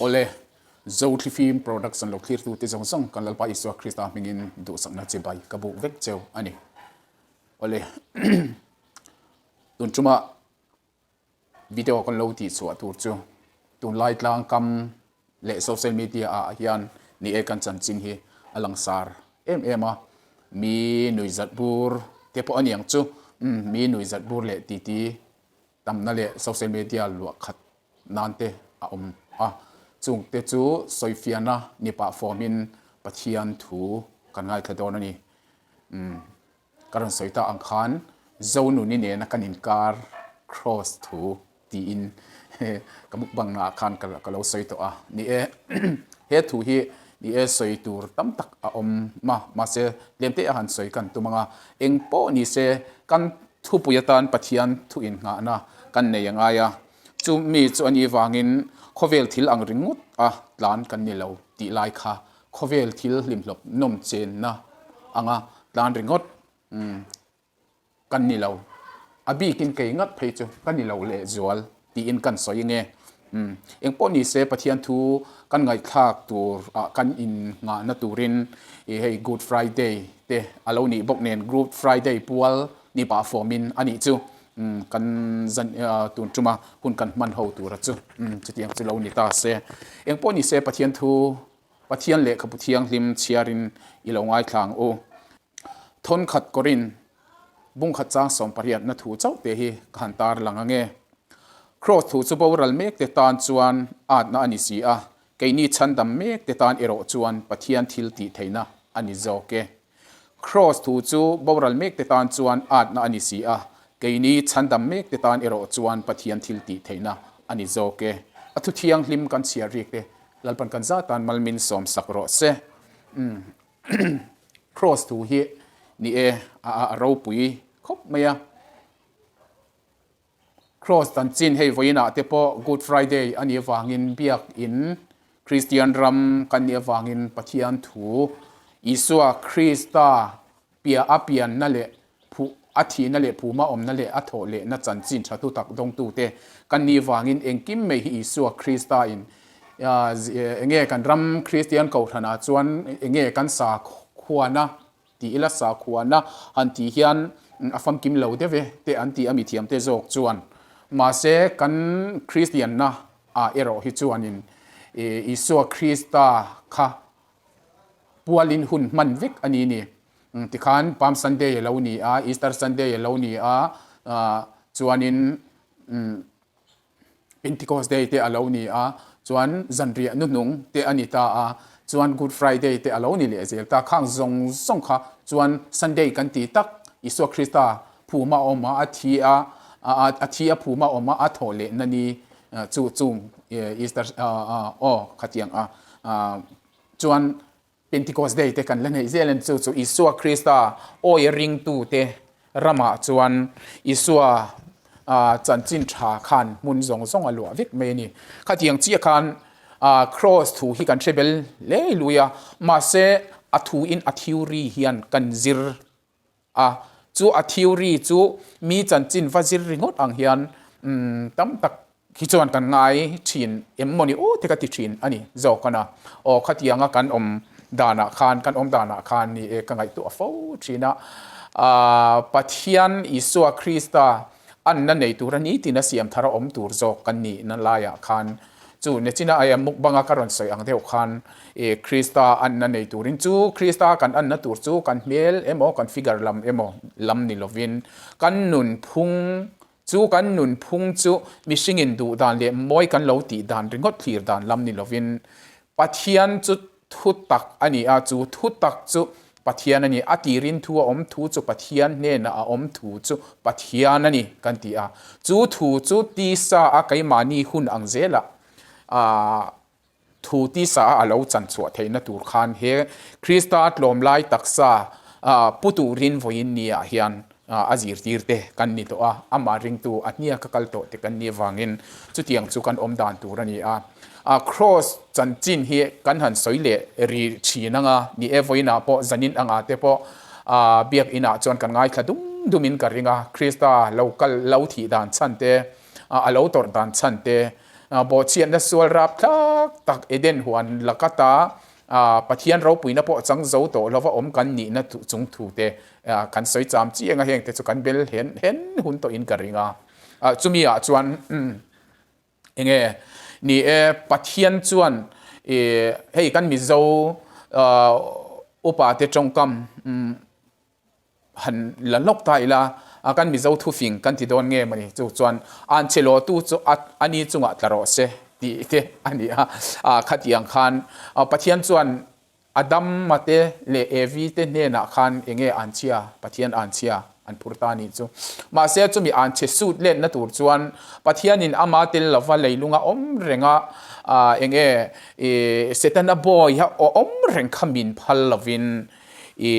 Awle, Zothlifim Production lo thlirtute zawng zawng kan Lalpa Isua Krista hmingin duhsakna chibai ka buk vek cheu a ni. Awle, tun ṭuma video kan lo tih chhuah tur chu tunlai tlangkam leh social media ah hian ni e kan chanchin hi a langsar em em a, mi nuihzat bur te pawh a niang chu, umm mi nuihzat bur leh titi tamna leh social media luah khat nan te a awm a, chung te chu sawifiahna ni pah fawmin Pathian thu kan ngaithla dawn a ni. Umm. Ka rawn sawi ta ang khan Zonuni nena kan inkar cross thu tiin ka mukbang naah khan ka lo sawi tawh a. Ni e, he thu hi ni e sawi tur tam tak a awm a, mahse tlemte a han sawi kan tum ang a. Eng pawh ni se kan thupui atan Pathian thu innghahna kan nei a ngai a, chu mi chu a nih vangin khawvel thil ang ringawt a tlan kan ni lo tih lai kha Khawvel thil hlimhlawp nawm chenna anga tlan ringawt kan ni lo. A bikin kei ngat phei chu ka ni lo lehzual tiin kan sawi nge. Engpawh ni se Pathian thu kan ngaihthlak tur ah kan innghahna turin i hei Good Friday te a lo nih bawk nen Good Friday pual ni pah fawmin a nih chu kan zan tun tuma hun kan hman ho tura chu chutiang chu lo ni ta se. Engpawh ni se Pathian thu Pathian lehkhabu thianghlim chhiarin i lo ngaithla ang u. Thawnkhat Korin bungkhat chang sawmpariatna thu chauh te hi ka han tar lang ang e. Kraws thu chu boral mek te tan chuan atna a ni si a, keini chhandam mek te tan erawh chuan Pathian thil tih theihna a ni zawk e. Kraws thu chu boral mek te tan chuan atna a ni si a, keini chhandam mek te tan erawh chuan Pathian thil tih theihna a ni zawk e. A thu thianghlim kan chhiar rik te Lalpan kan zat tan mal min sawm sak rawh se. Umm Kraws thu hi ni e a ropui khawp mai a. Kraws dan chin hei vawiinah te pawh Good Friday a nih avangin biakin Kristian ram kan nih avangin Pathian thu Isua Krista Piah a pianna leh phuh, a thihna leh phuma awmna leh a thawh lehna chanchin tha tu tak dawngtute kan nih vangin engkim mai hi Isua Krista in enge kan ram Kristian Kohhranah chuan enge kan sakhuana tih ila sakhuana han tih hian a famkim lo deuh e te an ti a mithiamte zawk chuan mahse kan Kristianna ah erawh hi chuanin Isua Krista kha Pualin hun hman vek a ni ni. Tikhan Palm Sunday a lo ni a, Easter Sunday a lo ni a, chuanin Pentecost Day te a lo ni a, chuan zanriah nuhnung te a ni ta a, chuan Good Friday te a lo ni leh zel ta. Khang zawng zawng kha chuan Sunday kan ti tak, Isua Krista phuma a awm a, a thi a, a thi a phuma a awm a, a thawh lehna ni chu chung Easter aw khatiang a. Chuan Pentecost Day te kan la neih zel a ni. Chu chu Isua Krista awi ringtute ramah chuan Isua chanchin tha khan hmun zawng zawng a luah vek mai a ni. Khatiang chiah khan Kraws thu hi kan hre bel hle lui a, mahse a thu in a theory hian kan zir a, chu a theory chu mi chanchin va zir ringawt ang hian tam tak hi chuan kan ngai thin em mawni aw te ka ti thin a ni zawk a na. Aw khatianga kan awm danah khan kan awm danah khan ni e ka ngaihtuah fo thin a, Pathian Isua Krista anna nei tura nitin a siam thar a awm tur zawk kan nihna laiah khan Chu Nechina aia mukbanga ka rawn sawi ang deuh khan i Krista anna nei turin chu Krista kan anna tur chu kan hmel emaw kan figure lam emaw lam ni lovin kan nunphung chu kan nunphung chu mihringin duh dan leh mawi kan lo tih dan ringawt thlir dan lam ni lovin Pathian chu Thu tak a ni a, chu thu tak chu Pathian a ni. A tirin thu a awm, thu chu Pathian hnenah a awm, thu chu Pathian a ni kan ti a. Chu thu chu tisa a keimahni hun ang zelah thu tisa a a lo chan chhuah theihna tur khan he Krista tlawmlai taksa pu turin vawiin niah hian a zirtir te kan ni tawh a, amah ringtu a hniak a kal tawh te kan nih avangin chutiang chu kan awm dan tur a ni a. A Kraws chanchin hi kan han sawi leh ri thin ang a, ni e vawiinah pawh zanin angah te pawh biakinah chuan kan ngaithla dum dumin ka ring a, Krista lo kal lo thih dan chhan te, a lo tawrh dan chhan te. Bawhchhiatna sual rapthlak tak Eden huan laka ta Pathian ropuina pawh chang zo tawh lova awm kan nihna chung thu te kan sawi cham chiang a, heng te chu kan bel hen hen hun tawhin ka ring a. Chumi ah chuan enge ni e Pathian chuan hei kan Mizo upa te tawngkam Han la lawk ta ila, a kan Mizo thufing kan ti dawn nge mawni chu chuan an che law tu chu a a ni chungah tla rawh se tih te a ni a. A khatiang khan Pathian chuan Adama te leh Evi te hnenah khan enge an chhia, Pathian an chhia an phur ta nih chu. Mahse chumi an che sut letna tur chuan Pathianin ama tel lova leilunga awm renga enge Setana bawiha awm reng kha min phal lovin i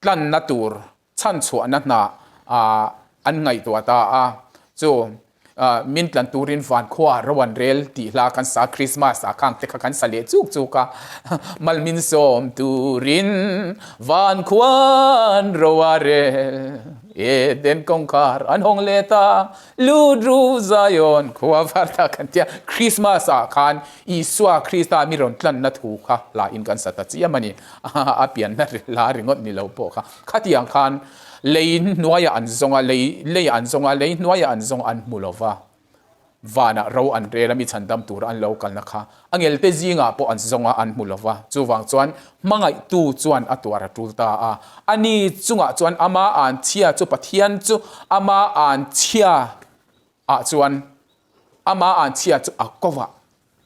tlanna tur chhanchhuahna hna an ngaihtuah ta a, chu min tlan turin van khua ro an rel tih hla kan sa Christmas ah khang te kha kan sa leh chuk chuk a, mal min sawm turin van khuan ro a rel, Eden kawngkhar an hawng leh ta, lut ru Zion khua var ta kan tia, Christmas ah khan Isua Krista mi rawn tlanna thu kha hlain kan sa ta chiam a ni. A pianna hla ringawt ni lo pawh kha. Khatiang khan lei hnuaiah an zawng a, lei leiah an zawng a, lei hnuaiah an zawng an hmu lo va. Vanah ro an rel a, mi chhandam tura an lo kalna kha a ngelte zingah pawh an zawng a, an hmu lo va. Chuvang chuan hmangaihtu chuan a tuar a tul ta a. Ani chungah chuan ama an chhia chu Pathian chu ama an chhia ah chuan Amah an chhia chu a kovah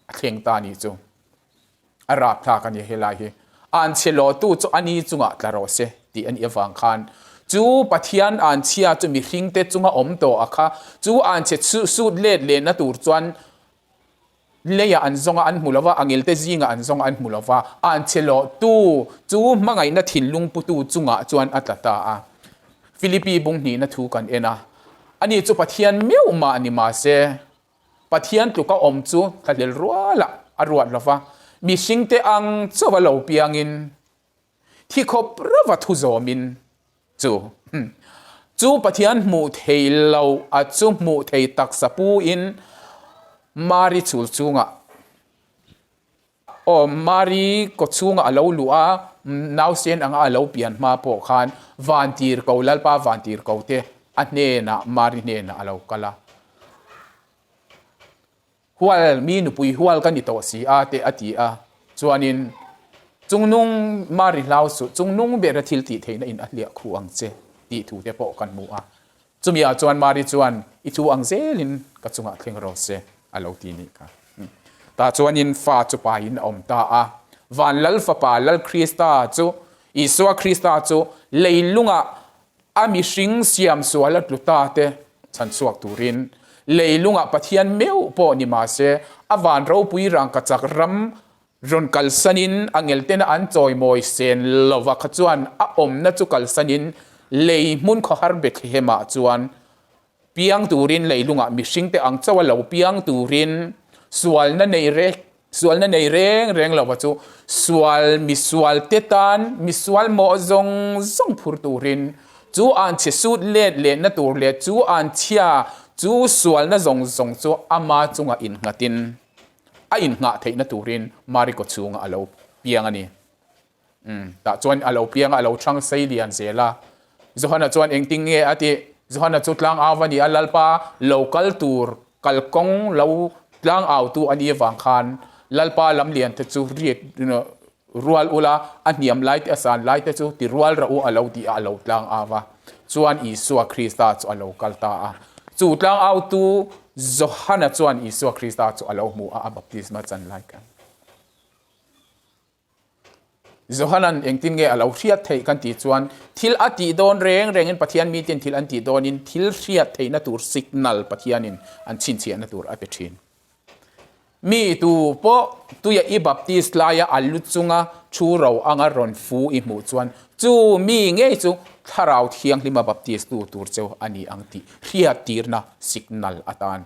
a thleng ta a nih chu. A rapthlak a ni helai hi. An chhe lawhtu chu a ni chungah tla rawh se tih a nih avang khan chu Pathian an chhia chu mihringte chunga awm tawh a kha chu an chhe sut let lehna tur chuan leiah an zawng a an hmu lova, a ngelte zingah an zawng a an hmu lova, an chhe lawhtu chu hmangaihna thinlung putu chungah chuan a tla ta a. Philippi bung hnihna thu kan en a, ani chu Pathian meuh mah ni mah se, Pathian tluka awm chu thlahlel rualah a ruat lo va, mihringte ang chauha lo piangin, thi khawp reuha thu zawmin chu chu Pathian hmuh thei lo a chu hmuh thei taksa puin Mari chul chungah Aw, Mari kaw chhungah a lo luh a, nausen anga a lo pian hma pawh khan vantir ko, Lalpa vantir ko te a hnenah, Mari hnenah a lo kal a. Hual, mi nupui hual ka ni tawh si a te a ti a. Chuanin, Chungnung, Mari hlau suh, chungnung bera thil tih theihna in a hliah khu ang che tih thu te pawh kan hmu a. Chumi ah chuan Mari chuan, I thu ang zelin ka chungah thleng rawh se, a lo ti nih kha. Tah chuanin fa chu pain a awm ta a. Van Lal Fapa Lal Krista chu, Isua Krista chu leilungah a mihring siam sual a tlu ta te chhan chhuak turin leilungah Pathian meuh pawh ni mah se, a van ropui rangkachak ram Rawn kalsanin a ngeltena an chawimawi sen lova kha chuan a awmna chu kalsanin lei hmun khawhar Bethlehemah chuan piang turin leilungah mihringte ang chauha lo piang turin sualna nei reng sualna nei reng reng lova chu sual misual te tan misual mawh zawng zawng phur turin chu an chhe sut let lehna tur leh chu an chhia chu sualna zawng zawng chu ama chungah innghatin A innghah theihna turin Mari kaw chhungah a lo piang a ni. Umm, tah chuan a lo piang a, a lo chhang sei lian zel a. Johana chuan engtin nge a tih? Johana chu tlang au a ni a, Lalpa lo kal tur kalkawng lo tlang autu a nih avang khan Lalpa lam lian te chu riat rual ula, a hniam lai te a san lai te chu ti rual rah u a lo ti a, a lo tlang au a. Chuan Isua Krista chu a lo kal ta a. Chu tlang autu Johana chuan Isua Krista chu a lo hmu a, a baptisma chan lai khan. Johanan engtin nge a lo hriat theih kan tih chuan thil a tih dawn reng rengin Pathian miten thil an tih dawnin thil hriat theihna tur signal Pathianin an chhinchhiahna tur a pe thin. Mi tu pawh tuia i baptist laia a lu chunga thu ro anga rawn fu i hmuh chuan chu mi ngei chu Thlarau Thianghlima baptist tu tur cheu a ni ang tih hriattirna signal atan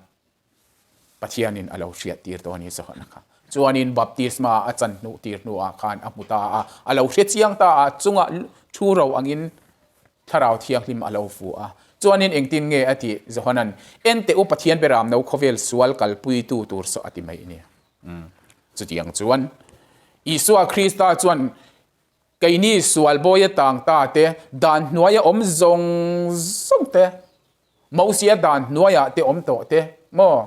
Pathianin a lo hriattir dawn i zawhna kha. Chuanin baptisma a chan hnuh tir hnuah khan a hmu ta a, a lo hre chiang ta a, chunga thu ro angin. Thlarau Thianghlim a lo fu a. Chuanin engtin nge a tih? Johanan, En teh u Pathian beram no khawvel sual kalpuitu tur saw a ti mai a ni. Chutiang chuan Isua Krista chuan keini sual bawia tang ta te, dan hnuaia awm zawng zawng te, Mosia dan hnuaiah te awm tawh te maw?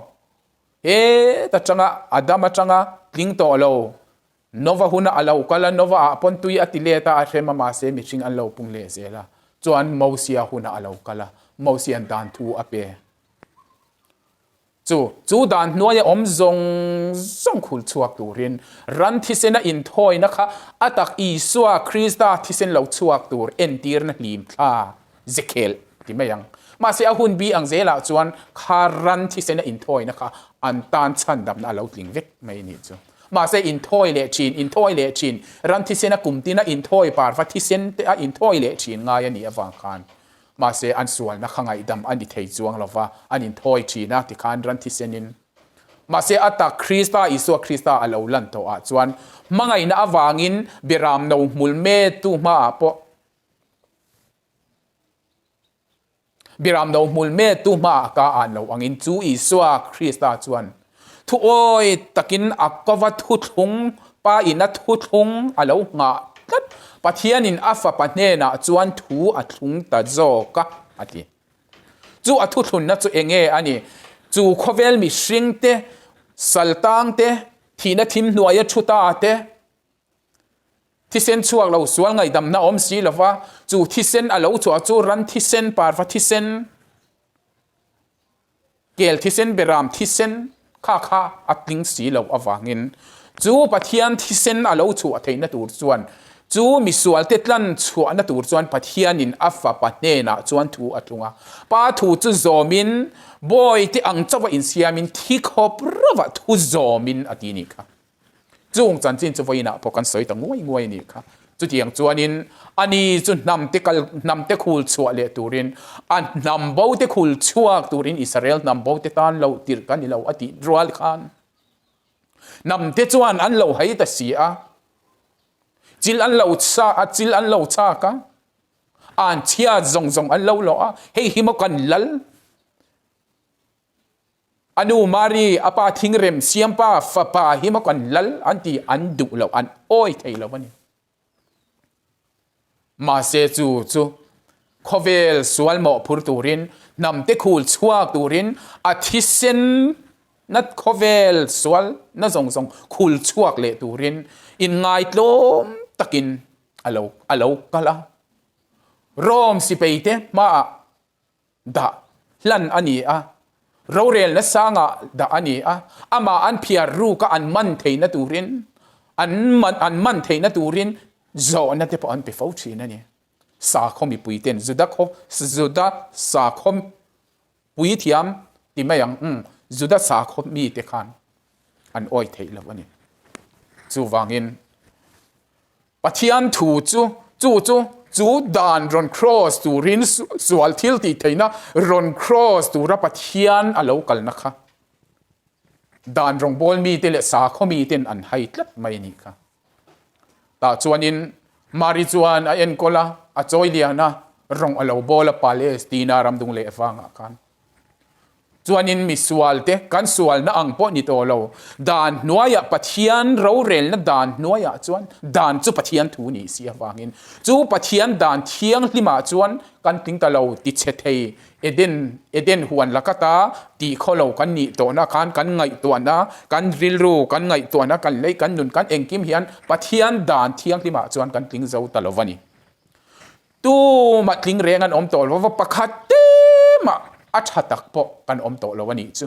Heta tanga Adama tanga tling tawh lo Nova huna a lo kal a, Nova ah pawn tui a ti let a, a hrem a mahse mihring an lo pung leh zel a. Chuan Mosia huna a lo kal a, Mosia'n dan thu a pe. Chu chu dan hnuaia awm zawng zawng khul chhuak turin ran thisena inthawina kha a tak Isua Krista thisen lo chhuak tur entirna hlim thla zekhel ti mai ang. Mahse a hun bi ang zelah chuan kha ran thisena inthawina kha an tan chhandamna a lo tling vek mai a nih chu. Mahse inthawi leh thin, inthawi leh thin, ran thisena kum tina inthawi parva thisen te a inthawi leh thin ngai a nih avang khan Mahse, an sualna kha ngaihdam a ni thei chuang lo va, an inthawi thin a, tikhan ran thisenin. Mahse, a tak Krista, Isua Krista a lo lan tawh ah chuan hmangaihna avangin Beram no hmul mettu hmaah pawh Beram no hmul mettu hmaah ka an lo angin chu Isua Krista chuan Thuawi takin a kova thuthlung pa in a thuthlung a lo nghah tlat. Pathianin a fapa hnenah chuan thu a thlung ta zawk a, a ti. Chu a thuthlunna chu enge a ni? Chu khawvel mihring te, saltang te, thihna thim hnuaia thu ta te, thisen chhuak lo sual ngaihdamna awm si lova, chu thisen a lo chhuah chu ran thisen, parva thisen, Kel thisen beram thisen kha kha a tling si lo avangin chu Pathian thisen a lo chhuah theihna tur chuan chu misualte tlan chhuahna tur chuan Pathianin a fapa hnenah chuan thu a tlung a. Pa thu chu zawmin bawite ang chauha insiamin thi khawp rauh ah thu zawmin a ti nih kha. Chung chanchin chu vawiinah pawh kan sawi ta nguai nguai a nih kha. Chutiang chuanin ani chu hnamte kal hnamte khul chhuah leh turin a hnam bote khul chhuak turin Israel hnam bote tan lo tirh ka ni lo a tih rual khan hnamte chuan an lo hei ta si a, chil an lo chha a, chil an lo chhak a, an chhiat zawng zawng an lo lawh a, hei hi maw kan lal A nu Mari, a pa thingrem siampa fapa hi maw kan lal an ti an duh lo, an awi thei lo a ni. Mahse chu chu khawvel sual mawhphur turin, hnamte khul chhuak turin a thisen na khawvel sual na zawng zawng khul chhuak leh turin inngaitlawm takin a lo a lo kal a. Rome sipeite hmaah dah hlan a ni a, rorelna sangah dah a ni a, amah an phiar ruka an man theihna turin, an man an man theihna turin zawhna te pawh an pe fo thin a ni. Sakhaw mipui ten Juda khaw Juda sakhaw puithiam ti mai ang umm Juda sakhaw mite khan an awi theih lo a ni. Chuvangin Pathian thu chu, chu chu, chu dan rawn cross turin sual thil tih theihna rawn cross tura Pathian a lo kalna kha dan rawngbâwl mite leh sakhaw miten an hai tlat mai a nih kha. Tah chuanin Mari chuan a enkawl a, a chawi lian a, rawng a lo bâwl a Palestina ramdung leh vangah khan. Chuanin misualte kan sualna ang pawh ni tawh lo, dan hnuaiah Pathian rorelna dan hnuaiah chuan dan chu Pathian thu ni si avangin chu Pathian dan thianghlimah chuan kan tling ta lo ti chhe thei Eden Eden huan lakata tih khaw lo kan nih tawhna khan kan ngaihtuahna kan rilru kan ngaihtuahna kan lei kan nun kan engkim hian Pathian dan thianghlimah chuan kan tling zo ta lo va ni. Tumah tling reng an awm tawh lo va, pakhat te mah a tha tak pawh kan awm tawh lo a nih chu.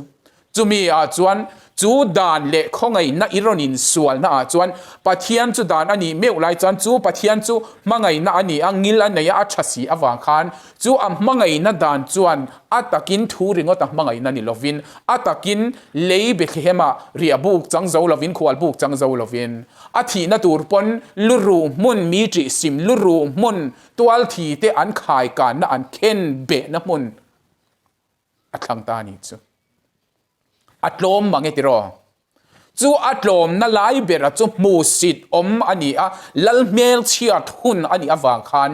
Chumi ah chuan chu dan leh khawngaihna i rawn insualna ah chuan Pathian chu dan a nih meuh lai chuan chu Pathian chu hmangaihna a ni a, ngil a nei a, a tha si avang khan chu a hmangaihna dan chuan a takin thu ringawt a hmangaihna ni lovin a takin lei Bethlehem ah riah buk chang zo lovin khual buk chang zo lovin A thihna tur pawn luruh hmun mi ṭih sim luruh hmun tual thi te an khai kanna an khen behna hmun a thlang ta a nih chu. A tlawm mang e tiraw? Chu a tlawmna lai bera chu hmuhsit awm a ni a, lal hmelchhiat hun a nih avang khan.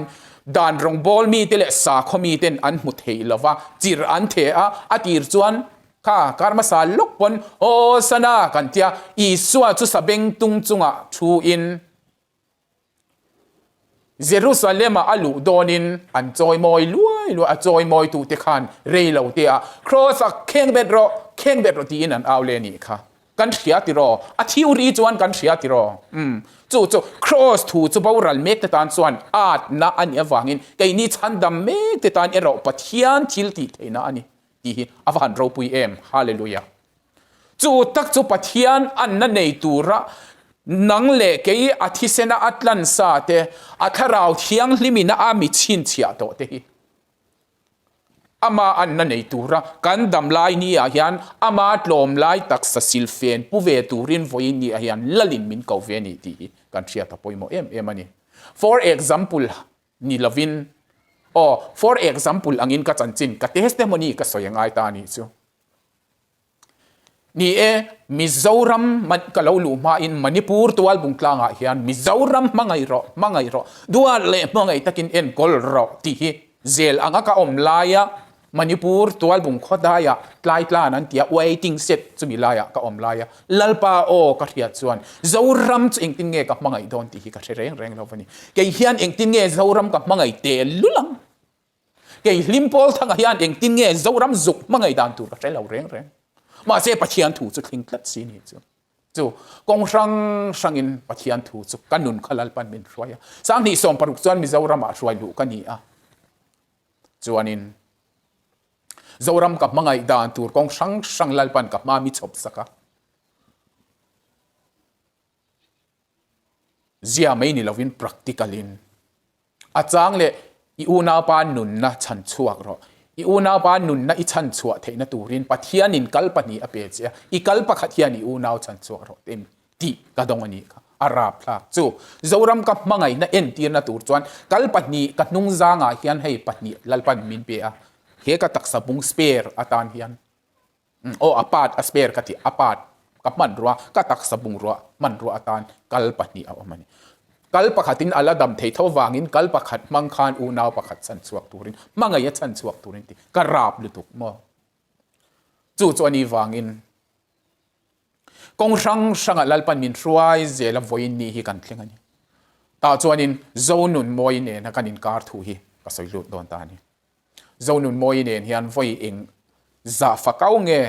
Dan rawngbawl mite leh sakhaw miten an hmu thei lo va, chir an theh a, a tir chuan kha kar hmasa lawk pawn Hosana kan tia, Isua chu sabengtung chungah thuin Jerusalem-ah a luh dawnin an chawimawi luai luai a, chawimawitute khan rei lo teah Kraws-a kheng bet rawh, kheng bet rawh tiin an au leh a nih kha. Kan hria tiraw? A theory chuan kan hria tiraw? Umm. Chu chu Kraws thu chu boral mek te tan chuan atna a nih avangin keini chhandam mek te tan erawh Pathian thil tih theihna a ni tih hi a va han ropui em! Hallelujah! Chu tak chu Pathian anna nei tura nang leh kei a thisena a tlan sa te, a thlarau thianghlimina a mi chhinchhiah tawh te hi Ama anna nei tura kan dam lai ni ah hian ama tlawm lai taksa silfen pu ve turin vawiin ni ah hian lalin min ko ve a ni tih hi kan hriat a pawimawh em em a ni. For example ni lovin aw for example angin ka chanchin ka testimony ka sawi a ngai ta a nih chu. Ni e, Mizoram ka lo luh hmain Manipur tualbung tlangah hian Mizoram hmangaih rawh, hmangaih rawh, duat leh hmangaih takin enkawl rawh tih hi zel anga ka awm laia Manipur tualbung khawdaiah tlaitlan an tia waiting shed chumi laiah ka awm laia Lalpa aw ka hriat chuan Zoram chu engtin nge ka hmangaih dawn tih hi ka hre reng reng lo a ni. Kei hian engtin nge Zoram ka hmangaih tel lul ang? Kei hlim pawl thangah hian engtin nge Zoram zuk hmangaih dan tur ka hre lo reng reng. Mahse Pathian thu chu thling tlat si ni chu. Chu kawng hrang hrangin Pathian thu chu ka nun kha Lalpan min hruai a. Sanghnih 60 chuan Mizoramah hruai luh ka ni a. Chuanin Zoram ka hmangaih dan tur kawng hrang hrang Lalpan ka hma mi chhawp sak a. Zia mai ni lovin practical in A chang leh i unaupa nunna chhan chhuak rawh. I unaupa nunna i chhan chhuah theihna turin Pathianin kal pahnih a pe che a, i kal pakhat hian i unau chhan chhuak rawh te tih ka dawng a nih kha. A rapthlak chu Zoram ka hmangaihna entirna tur chuan kal pahnih ka hnung zangah hian hei pahnih Lalpan min pe a, he ka taksa bung spare atan hian Aw a part a spare ka ti a part ka hmanrua ka taksa bungrua hmanrua atan kal pahnih a awm a ni. Kal pakhatin a la dam thei tho vangin kal pakhat hmang khan unau pakhat chhan chhuak turin hmangaih a chhan chhuak turin ti ka rap lutuk maw. Chu chu a ni vangin kawng hrang hrangah Lalpan min hruai zel a vawiin ni hi kan thleng a ni. Tah chuanin Zonun Mawi nena kan inkar thu hi ka sawi lut dawn ta a ni. Zonunmawii nen hian vawi eng zah fakau nge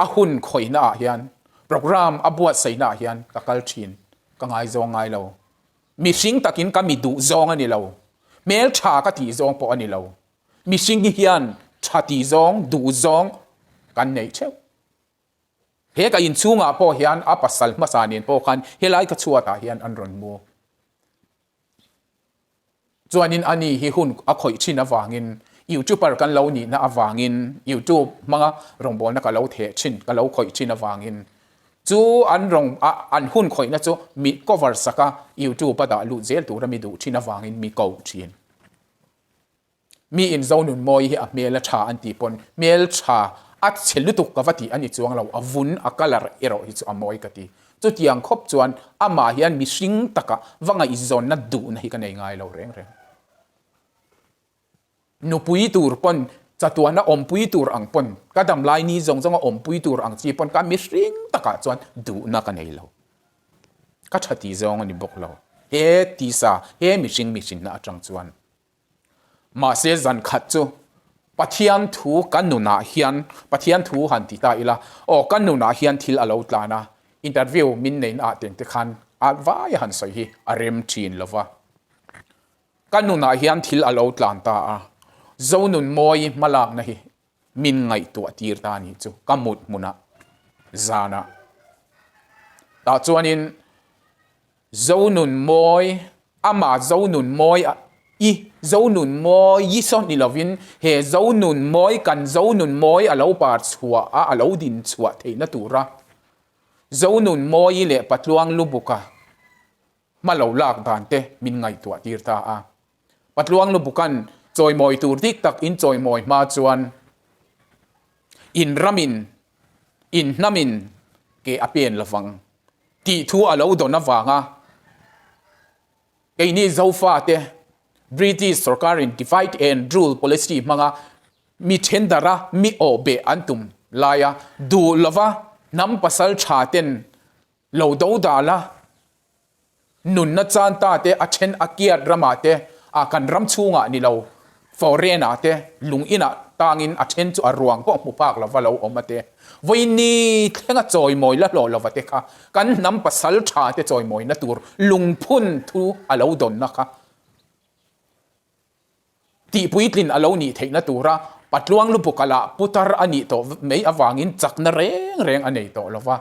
a hun khawihna ah hian program a buatsaihna ah hian ka kal thin ka ngaizawng ngai lo. Mihring takin ka mi duh zawng a ni lo. Hmeltha ka tih zawng pawh a ni lo. Mihring hi hian tha tih zawng, duh zawng kan neih theuh. He ka inchhungah pawh hian a pasal hmasa nen pawh khan helai ka chhuatah hian an rawn mu. Chuanin ani hi hun a khawih thin avangin YouTuber kan lo nihna avangin YouTube hmanga rawngbawlna ka lo theh thin, ka lo khawih thin avangin chu an rawng a an hun khawihna chu mi cover sak a YouTube a dah lut zel tura mi duh thin avangin mi ko thin. Mi in Zonunmawi hi a hmel a tha an tih pawn hmel tha a chhe lutuk ka va tih a ni chuang lo, a vun a colour erawh hi chu a mawi ka ti. Chutiang khawp chuan amah hian mihring taka va ngaihzawnna duhna hi ka nei ngai lo reng reng. Nupui tur pawn chatuana awmpui tur ang pawn ka damlai ni zawng zawnga awmpui tur ang chi pawn ka mihring takah chuan duhna ka nei lo. Ka tha tih zawng a ni bawk lo. He tisa, he mihring mihrinna atang chuan. Mahse zan khat chu Pathian thu ka nunah hian, Pathian thu han ti ta ila, aw ka nunah hian thil a lo tlan a, interview min neihna ah teng te khan a vai a han sawi hi a rem thin lo va. Ka nunah hian thil a lo tlan ta a, Zonunmawi hmalakna hi min ngaihtuah tir ta a nih chu ka mut hmunah zanah. Tah chuanin Zonunmawi Amah Zonunmawi a i Zonunmawi saw ni lovin he Zonunmawi kan Zonunmawi a lo par chhuah a, a lo din chhuah theihna tura Zonunmawi leh Patluang Lubuka hma lo lak dan te min ngaihtuah tir ta a. Patluang Lubukan chawimawi tur dik tak in chawimawi hma chuan in ramin, in hnamin ke a pen lovang. Tih thu a lo dawn avanga keini Zofate, British sorkarin divide and rule policy hmanga mi thendara mi awh beh an tum laia duh lova hnam pasal tha ten lo do dal a, nunna chan ta te a then a kiat ramah te ah kan ram chhungah ni lo foreign ah te lung inah tangin a then chu a ruang pawh hmu phak lova lo awm a te vawiin thlenga chawimawi la hlawh lova te kha kan hnam pasal tha te chawimawina tur lungphun thu a lo dawnna kha Tihpuitlin a lo nih theihna tura patluang lubuka lah putar a nih tawh mai avangin chakna reng reng a nei tawh lo va.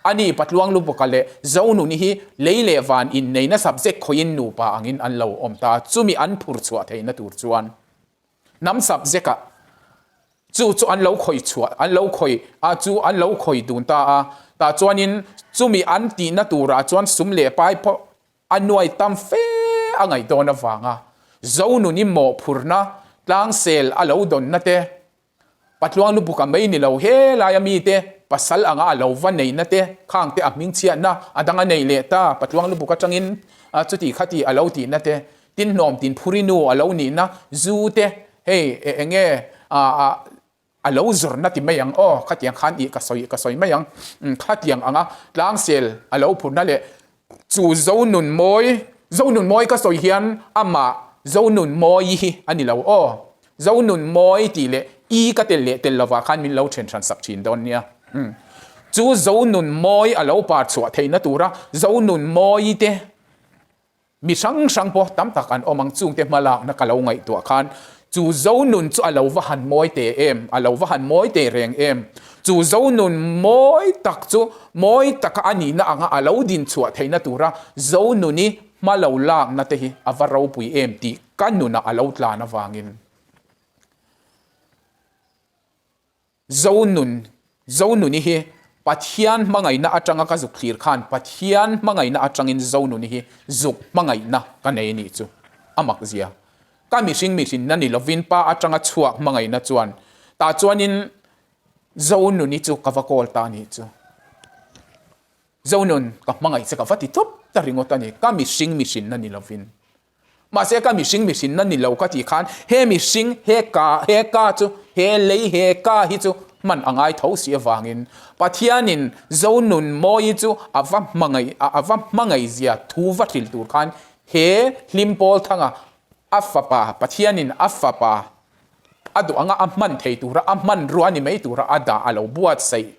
Ani patluang lubuka leh Zonuni hi lei leh van inneina subject khawiin nupa angin an lo awm ta. Chumi an phur chhuah theihna tur chuan hnam subject-ah chu chu an lo khawih chhuah an lo khawih a chu an lo khawih dun ta a. Tah chuanin chumi an tihna turah chuan sum leh pai pawh A nuai tam fe a ngaih dawn avanga Zonuni mawhphurhna tlangsel a lo dawnna te, Patluang lubuka mai ni lo he laia mite pasal anga a lo va neihna te, khang te a hmingchhiatna a dang a nei leh ta, Patluang lubuk atangin chuti khati a lo tihna te, tinhnawm tinphuri nu a lo nihna zu te, hei enge A lo zawrna ti mai ang aw, khatiang khan ih ka sawi ka sawi mai ang, khatiang anga tlangsel a lo phurna leh chu Zonun Mawi, Zonun Mawi ka sawi hian amah Zonun Mawi hi a ni lo aw, Zonun Mawi tih leh i ka tel leh tel lovah khan min lo then hran sak thin dawn nia. Chu Zonun Mawi a lo par chhuah theihna tura Zonun Mawi te Mi hrang hrang pawh tam tak an awm ang, chungte hmalakna ka lo ngaihtuah khan chu Zonun chu a lo va han mawi teh em, a lo va han mawi teh reng em. Chu Zonun mawi tak chu mawi taka a nihna anga a lo din chhuah theihna tura Zonuni hma lo lakna te hi a va ropui em tih ka nunah a lo tlan avangin. Zonun, Zonuni hi Pathian hmangaihna atanga ka zuk thlir khan Pathian hmangaihna atangin Zonuni hi zuk hmangaihna ka nei anih chu a mak zia. Ka mihring mihrinna ni lovin pa atanga chhuak hmangaihna chuan tah chuanin Zonuni chu ka va kawl ta anih chu. Zonun, ka hmangaih che ka va ti tawp ta ringawt a ni, ka mihring mihrinna ni lovin. Mahse ka mihring mihrinna ni lo ka tih khan he mihring he ka he ka chu he lei he ka hi chu hman a ngai tho si avangin Pathianin Zonun Mawi chu a va hmangaih a va hmangaih zia thu va hrilh tur khan he Hlimpawl thanga a fapa Pathianin a fapa a duh anga a hman thei tura a hmanrua ni mai tura a dah a lo buatsaih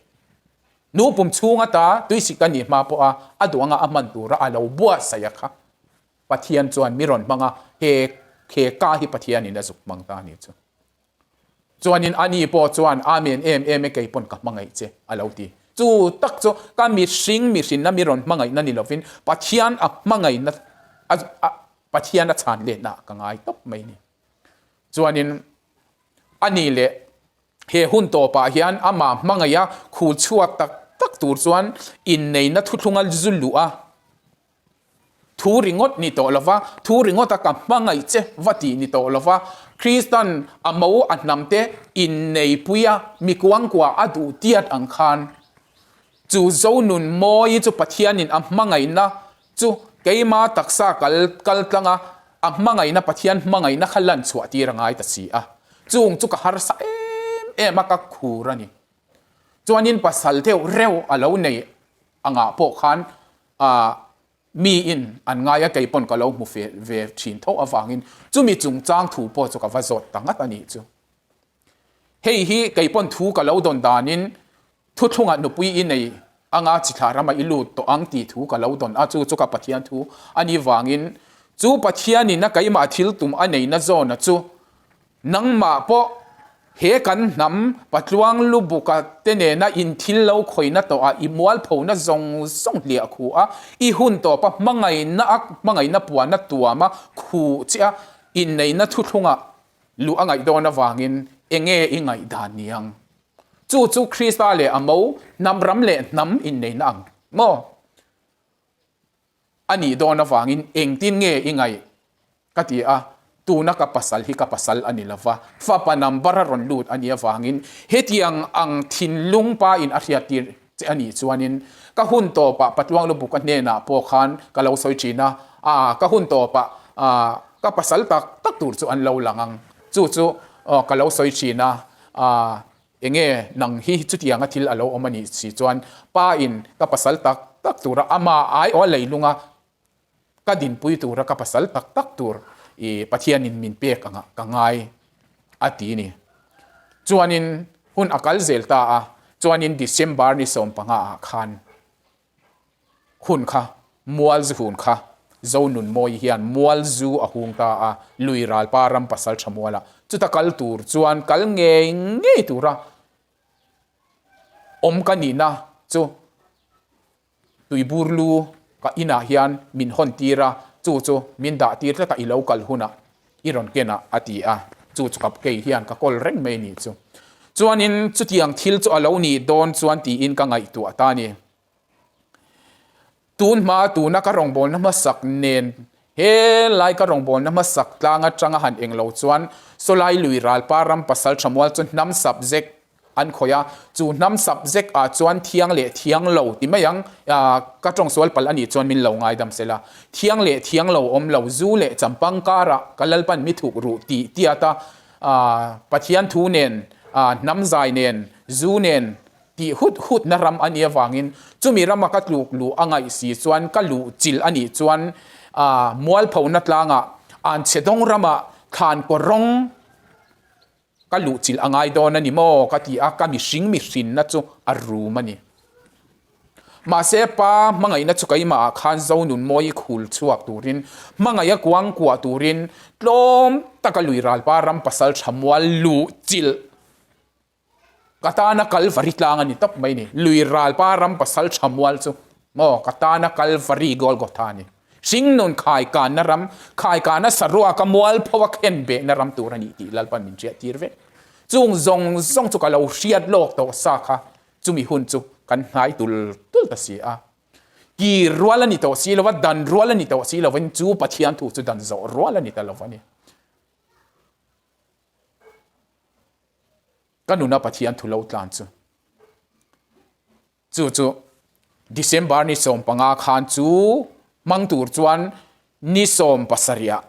Nu pum chhung ata tuisik a nih hma pawha a duh anga a hman tura a lo buatsaih a kha. Pathian chuan mi rawn hmang a, he he ka hi Pathianin a zuk hmang ta a nih chu. Chuanin ani pawh chuan Amen em em e kei pawn ka hmangaih che a lo ti. Chu tak chu ka mihring mihrinna mi rawn hmangaihna ni lovin Pathian a hmangaihna a a Pathian a chhan letna ah ka ngai tawp mai ni. Chuanin ani leh he hun tawpah hian amah hmangaiha khul chhuak tak tak tur chuan inneihna thuthlunga zu luh a Thu ringawt ni tawh lova, thu ringawta ka hmangaih che va tih ni tawh lova, Kristan a mo a hnamte inneipui a, mi kuangkua a duh tiat ang khan, chu Zonun Mawi chu Pathianin a hmangaihna chu keima taksa kal kal tlanga a hmangaihna Pathian hmangaihna kha lan chhuah tir a ngai ta si a, chung chu ka harsa em em a ka khur a ni. Chuanin pasal deuh reuh a lo nei angah pawh khan A miin an ngai a, kei pawn ka lo hmu fe ve thin tho avangin chumi chungchang thu pawh chu ka va zawt ta ngat a nih chu. Hei hi kei pawn thu ka lo dawn danin thuthlungah nupui i nei anga chithla rama i lut tawh ang tih thu ka lo dawn a, chu chu ka Pathian thu a nih vangin chu Pathianin a keimah thil tum a neihna zawna chu Nangmah pawh he kan hnam patluang lubuka te nena in thil lo khawihna tawh ah i mualphona zawng zawng hliah khuh a, i hun tawpa hmangaihna a hmangaihna puana tuama khuh che a inneihna thuthlungah luh a ngaih dawn avangin enge i ngaihdan ni ang? Chu chu Krista leh a mo hnam ram leh hnam inneihna ang maw? A nih dawn avangin engtin nge i ngaih? ka ti a, tuna ka pasal hi ka pasal a ni lova, fapa number a rawn lut a nih avangin hetiang ang thinlung pa in a hriattir che a nih chuanin ka hun tawpah Patluang Lubuka hnenah pawh khan ka lo sawi thin a, aa ka hun tawpah aa. ka pasal tak tak tur chu an lo lang ang. Chu chu ka lo sawi thin a, enge nang hi chutianga thil a lo awm a nih si chuan pa in ka pasal tak tak tura ama aiawh a leilunga ka dinpui tura ka pasal tak tak tur i Pathianin min pek anga ka ngai a ti ni. Chuanin hun a kal zel ta a, chuanin December ni 15 ah khan hun kha mual zu hun kha Zonunmawi hian mual zu a hung ta a, lui ralpa ram pasal tha mualah chuta kal tur chuan kal ngei ngei tura awm ka nihna chu Tuibur lu ka inah hian min hawn tir a, chu chu min dah tir tlat a, i lo kal hunah i rawn ken ah a ti a, chu chu ka kei hian ka kawl reng mai ni chu. Chuanin chutiang thil chu a lo nih dawn chuan tiin ka ngaihtuah ta a ni. Tun hma tuna ka rawngbawlna hmasak nen He lai ka rawngbawlna hmasak tlang atanga han eng lo chuan Sawlai lui ralpa ram pasal tha mual chu hnam subject an khawih a, chu hnam subject ah chuan thiang leh thiang lo ti mai ang, ka tawng sual palh anih chuan min lo ngaidam sela. Thiang leh thiang lo awm lo, zu leh champang karah ka Lalpan mi thuk ruh tih tiat a, Pathian thu nen, hnam zai nen, zu nen, Tih hut hutna ram a nih avangin chumi rama ka tluk luh a ngaih si chuan ka luh chilh a nih chuan mualphona tlangah Anchhedawng ramah thlan kaw rawng ka luh chilh a ngai dawn a ni maw ka ti a, ka mihring mihrinna chu a rum a ni. Mahse pa hmangaihna chu keimahah khan Zonunmawi khul chhuak turin hmangaih a kuang kuah turin tlawm taka lui ralpa ram pasal tha mual luh chilh Ka tana Kalvari tlang a ni tawp mai ni. Lui ralpa ram pasal tha mual chu maw ka tana Kalvari Golgotha a ni. Hringnun khaikanna ram, khaikanna saruaka mual pho a khen behna ram tur a ni tih Lalpan min hriat tir vek. Chung zawng zawng chu ka lo hriat lawk tawh sa kha chumi hun chu kan hnai tul tul ta si a. Kir rual a ni tawh si lova, dan rual a ni tawh si lovin chu Pathian thu chu dan zawh rual a ni ta lova ni. Ka nuna Pathian thu lo tlan chu. Chu chu December ni 15 khan chu hmang tur chuan ni 70 ah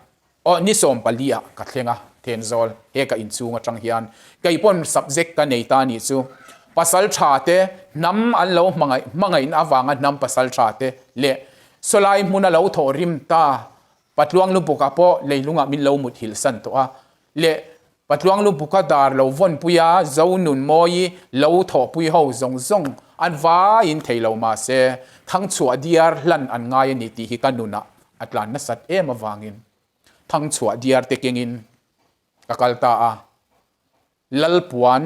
aw ni 14 ah ka thleng a Thenzawl he ka inchhung atang hian kei pawn subject ka nei ta nih chu pasal tha te hnam an lo hmangaih hmangaihna avanga hnam pasal tha te leh sawlai hmuna lo thawh rim ta Patluang Lubuka pawh leilungah min lo muthilh san tawh a, leh Patluang Lubuka dar lo vawnpui a Zonunmawi lo thawhpui ho zawng zawng an vaiin thei lo mahse Thangchhuah diar hlan an ngai a ni tih hi ka nunah a tlan nasat em avangin Thangchhuah diar te kengin ka kal ta a. Lalpuan,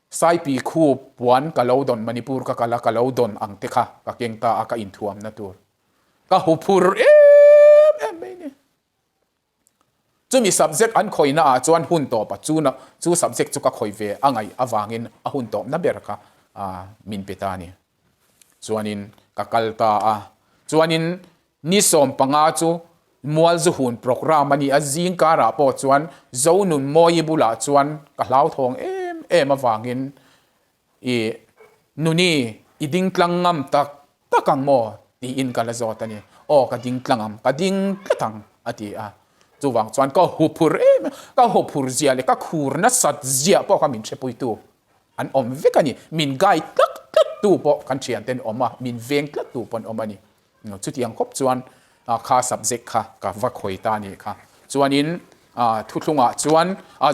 Saipi khup puan ka lo dawn Manipur ka kal a ka lo dawn ang te kha ka keng ta a ka inthuamna tur ka huphur em em mai ni. Chumi subject an khawihna ah chuan hun tawp a chu na chu subject chu ka khawih ve a ngaih avangin a hun tawpna ber kha min pe ta a ni. Chuanin ka kal ta a chuanin Ni 15 chu Mualzuhun programme a ni a, zing karah pawh chuan Zonunmawi bulah chuan ka hlauthawng em em avangin i Nuni i ding tlang ngam tak tak ang maw? tiin ka la zawt a ni. Aw ka ding tlang ang, ka ding tlat ang a ti a. Chuvang chuan ka huphur em em, ka huphur zia leh ka khur nasat zia pawh kha min hrepuitu an awm vek a ni. Min guide tlat tlat tu pawh kan thiante an awm a, min veng tlat tu pawh an awm a ni. Chutiang khawp chuan kha subject kha ka va khawi ta a nih kha. Chuanin thuthlungah chuan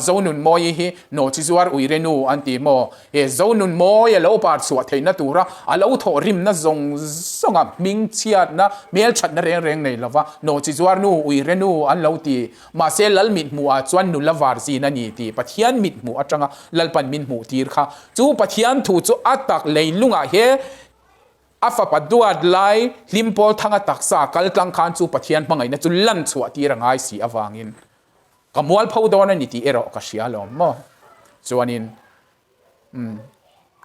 Zonunmawi hi Nawchizuar Uirenu an ti maw? He Zonunmawi a lo par chhuah theihna tura a lo thawh rimna zawng zawnga hmingchhiatna, hmelthatna reng reng nei lova Nawchizuar nu Uirenu an lo ti. Mahse Lal mithmuhah chuan nula var zin a ni tih Pathian mithmuh atanga Lalpan min hmuh tir kha. Chu Pathian thu chu a tak leilungah he A fapa duat lai Hlimpawl Thanga taksa kal tlang khan chu Pathian hmangaihna chu lan chhuah tir a ngai si avangin ka mualpho dawn a ni tih erawh ka hria alawm maw. Chuanin umm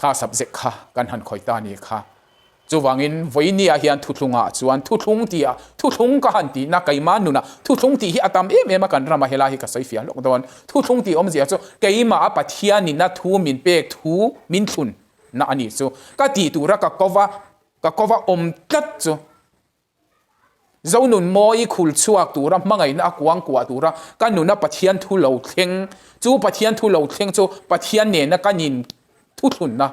kha subject kha kan han khawih ta a ni kha. Chuvangin vawinia hian thuthlungah chuan thuthlung tih a thuthlung ka han tihna keimah nunah thuthlung tih hi a tam em em a kan rama helai hi ka sawi fiah lawk dawn. Thuthlung tih awmzia chu keimah a Pathianin a thu min pek thu min thlun Na a nih chu. Ka tih tura ka kova, ka kova awm tlat chu. Zonun mawi khul chhuak tura hmangaihna a kuang kuah tura ka nuna Pathian thu lo thleng chu Pathian thu lo thleng chu Pathian nena ka nin thuthlunna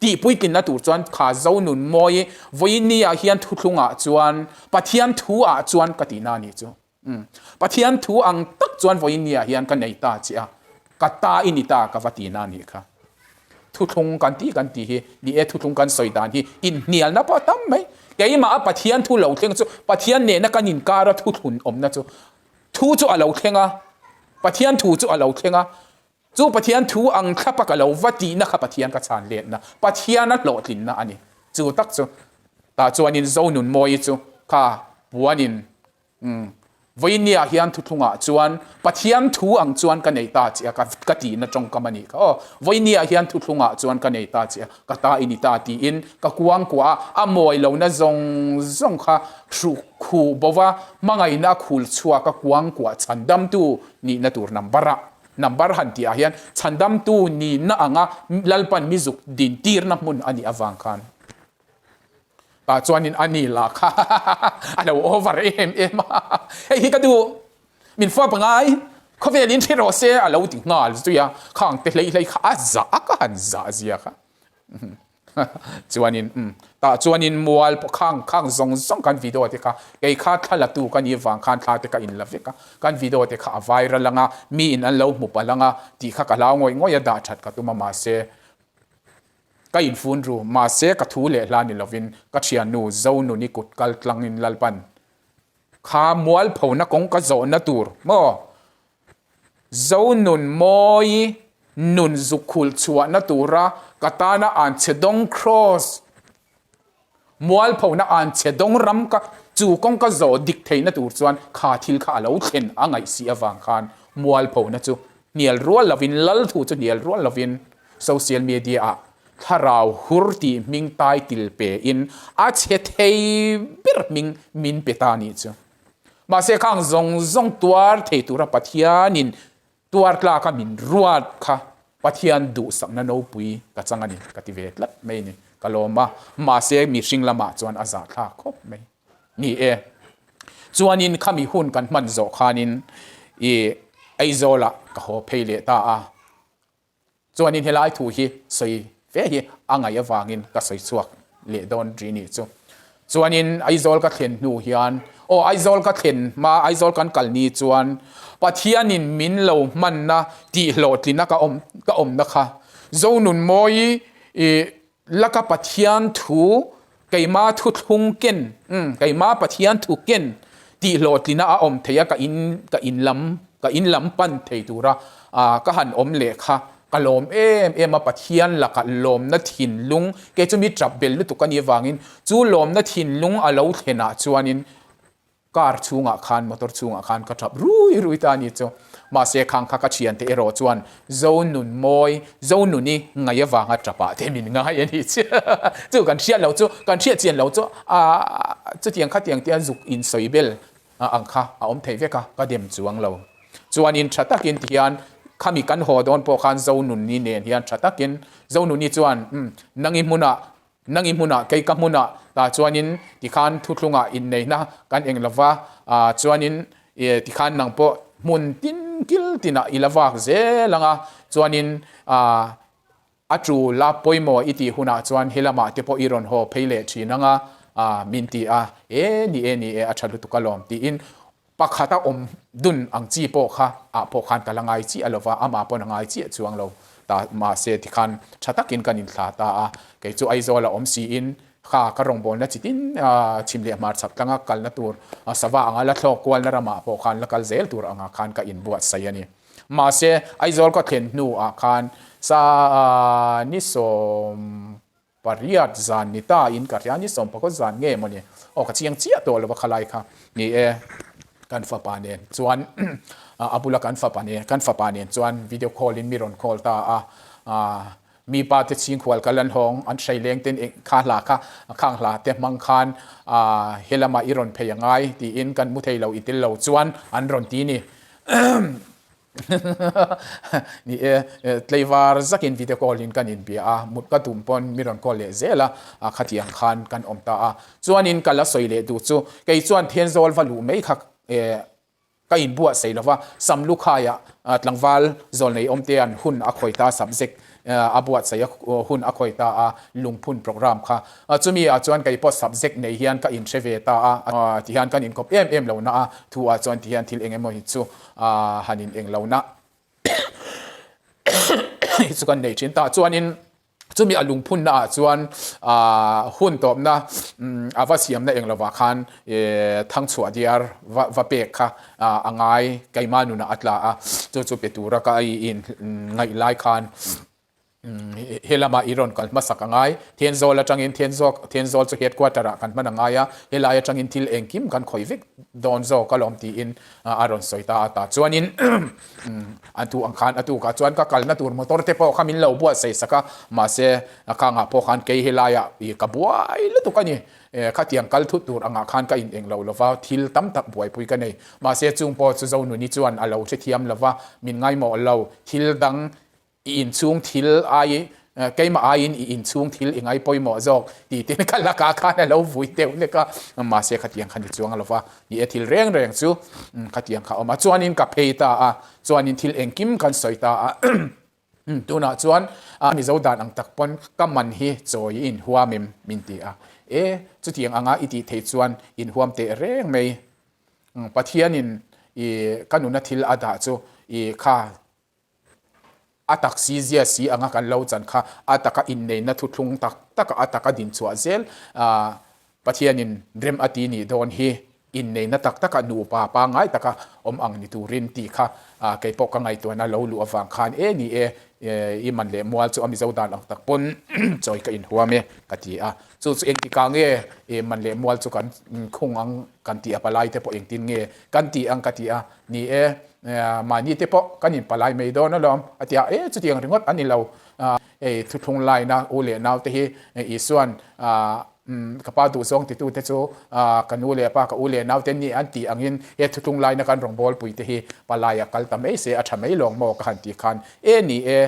tihpuitlinna tur chuan kha Zonun mawi vawiin ah hian thuthlungah chuan Pathian thu ah chuan ka tihna a nih chu. Pathian thu ang tak chuan vawiin ah hian ka nei ta che a, ka ta i ni ta ka va tihna a nih kha. Thuthlung kan tih kan tih hi, ni e thuthlung kan sawi dan hi inhnialna pawh a tam mai. Keimah a Pathian thu lo thleng chu Pathian nena kan inkara thuthlun awmna chu thu chu a lo thleng a, Pathian thu chu a lo thleng a, chu Pathian thu ang thlapa ka lo va tihna kha Pathian ka chhan letna, Pathiana hlawhtlinna a ni. Chu tak chu tah chuanin Zonunmawii chu kha puanin Umm. Vawinia hian thuthlungah chuan Pathian thu ang chuan ka nei ta che a, ka ka tihna tawngkam a nih kha aw. Vawinia hian thuthlungah chuan ka nei ta che a, ka ta i ni ta tiin ka kuangkuah a, a mawi lohna zawng zawng kha hruh khuh bo va, hmangaihna a khul chhuak a kuangkuah chhandamtu nihna tur number ah number han tih ah hian chhandamtu nihna anga Lalpan mi zuk dintirna hmun a nih avang khan Tah chuanin a ni lah kha a lo over em em a, hei hi ka duh, min fawp ngai, khawvel in hre rawh se a lo ti nghal zui a, khang te hlei hlei kha a zah a ka han zah zia kha. Chuanin umm tah chuanin mual pawh khang khang zawng zawng kan video te kha kei kha thla la tu ka nih vang khan thla te ka in la vek a, kan video te kha a viral anga mi in an lo hmu palh anga tih kha ka hlau ngawih ngawih a dah that ka tum a mahse Ka infun ru, mahse ka thu leh hla ni lovin ka thiannu Zonuni kut kal tlangin Lalpan kha mualphona kawng ka zawhna tur maw? Zonun mawi nun zuk khul chhuahna tura ka tana anchhe dawng kraws Mualphona an che dawng ram ka chu kawng ka zawh dik theihna tur chuan kha thil kha a lo thlen a ngaih si avang khan mualphona chu hnial rual lovin lal thu chu hnial rual lovin social media ah thlarau hur tih hming title pe in a che thei ber hming min pe ta nih chu. Mahse khang zawng zawng tuar thei tura Pathianin Tuar tlaka min ruat kha Pathian duhsakna nopui ka chang a ni, ka ti ve tlat mai a ni. Ka lawm a, mahse mihring lamah chuan a zahthlak khawp mai. Ni e, chuanin khami hun kan hman zawh khanin i Aizawlah ka haw phei leh ta a. Chuanin helai thu hi sawi fe hi a ngaih avangin ka sawi chhuak leh dawn ri nih chu. Chuanin Aizawl ka thlen hnu hian, aw Aizawl ka thlen hma, Aizawl kan kal ni chuan Pathianin min lo hmanna tih hlawhtlina ka awm ka awmna kha Zonunmawi i laka Pathian thu keima thuthlung ken, umm keima Pathian thu ken tih hlawhtlina a awm thei a, ka in ka in lam ka in lam pan thei tura ah ka han awm leh kha ka lawm em em a, Pathian lakah lawmna thinlung kei chu mi tap bel lutuk a nih avangin chu lawmna thinlung a lo thlenah chuanin Car chhungah khan, motor chhungah khan ka tap rui rui ta a ni chu. Mahse khang kha ka thiante erawh chuan Zonun mawi, Zonuni ngaih avanga tapah te min ngai a ni chu. Chu kan hriat loh chu, kan hriat chian loh chu aah chutiang khatiang tia zuk insawi bel ang kha a awm thei vek a, ka dem chuang lo. Chuanin tha takin tihian khami kan haw dawn pawh khan Zonuni nen hian tha takin Zonuni chuan umm nangi hmunah Nang i hmunah, kei ka hmunah tah chuanin tikhan thuthlungah inneihna kan eng lo va, chuanin tikhan nang pawh hmun tin kil tinah i la vak zel ang a, chuanin a tul a pawimawh i tih hunah chuan he lamah te pawh i rawn haw phei leh thin ang a, min ti a, e ni e ni e a tha lutuk alawm tiin Pakhat a awm dun ang chi pawh kha ah pawh khan ka la ngai chiah lo va, amah pawn a ngai chiah chuang lo ta mahse tikhan tha takin kan inthla ta a, kei chu Aizawl a awm siin kha ka rawngbawlna chi tin chhim leh hmarchhak tlanga kalna tur sava anga la thlawk kualna ramah pawh khan la kal zel tur angah khan ka inbuatsaih a ni. Mahse Aizawl ka thlen hnuah khan sa ni 18 zan ni ta in ka hria ni 14 zan nge mawni aw ka chiang chiah tawh lo a khalai kha ni e kan fapa nen chuan a bula kan fapa nen kan fapa nen chuan video call in mi rawn call ta a mi pa te chhingkhual kal an hawng an hrei leng ten kha hla kha khang hla te hmang khan helama i rawn phei angai tiin kan mu thei lo i tel lo chuan an rawn ti ni. Ni e, tleivar zakin video call in kan inbia a, mut ka tum pawn mi rawn call leh zel a, khatiang khan kan awm ta a. Chuanin ka la sawi leh duh chu, kei chuan Thenzawl va luh mai kha ka inbuatsaih lo va, Samlukhaiah tlangval zawlnei awmte an hun a khawi ta, subject a buatsaih a hun a khawi ta a, lungphun programme kha. Chumi ah chuan kei pawh subject nei hian ka inhre ve ta a, tihian kan inkawp em em lo na a, thu ah chuan tihian thil eng emaw hi chu han in eng lo na hi chu kan nei thin ta. Chuanin chumi a lungphun na ah chuan hun tawpna a va siamna eng lovah khan thangchhuah diar va pek kha a ngai keimah nunah a tla a, chu chu pe tura ka in ngaih lai khan He lamah i rawn kal hmasak a ngai. Thenzawl atangin Thenzawk, Thenzawl chu headquarter ah kan hman a ngai a, helai atangin thil engkim kan khawih vek dawn zawk alawm tiin a rawn sawi ta a. Tah chuanin a tu ang khan a tukah chuan ka kalna tur motor te pawh kha min lo buatsaih sak a, mahse khangah pawh khan kei helaiah i ka buai lutuk a ni. Khatiang kal thut tur angah khan ka in eng lo lova, thil tam tak buaipui ka nei. Mahse chung pawh chu Zonuni chuan a lo hrethiam lova, min ngaimawh lo, thil dang I inchhung thil ai, keimah aiin i inchhung thil i ngai pawimawh zawk tih te ka lakah khan a lo vui deuh hlek a, mahse khatiang kha ni chuang a lova, ni e thil reng reng chu khatiang kha a awm a, chuanin ka phei ta a, chuanin thil engkim kan sawi ta a, tunah chuan Mizo dan ang tak pawn ka man hi chawi i inhuam em min ti a, e chutiang anga i tih theih chuan inhuam teh reng mai, Pathianin i ka nuna thil a dah chu i kha A tak si zia si anga kan lo chan kha a taka inneihna thuthlung tak taka a taka dinchhuah zel Pathianin rem a ti nih dawn hi inneihna tak taka nupa pangngai taka awm ang ni turin tih kha kei pawh ka ngaihtuahna lo luh avang khan e ni e i man leh mual chu a Mizo dan ang tak pawn chawi ka inhuam e ka ti a. Chu chu engtikah nge i man leh mual chu kan khung ang kan tih a palai te pawh engtin nge kan tih ang ka ti a ni e. Mahni te pawh kan inpalai mai dawn alawm a ti a, e chutiang ringawt a ni lo, hei thuthlung laina u leh nau te hi Isuan ka pa duhzawng titu te chu ka nu leh pa ka u leh nau te ni an tih angin he thuthlung laina kan rawngbawlpui te hi palai a kal ta mai se a tha mai lawng maw ka han tih khan e ni e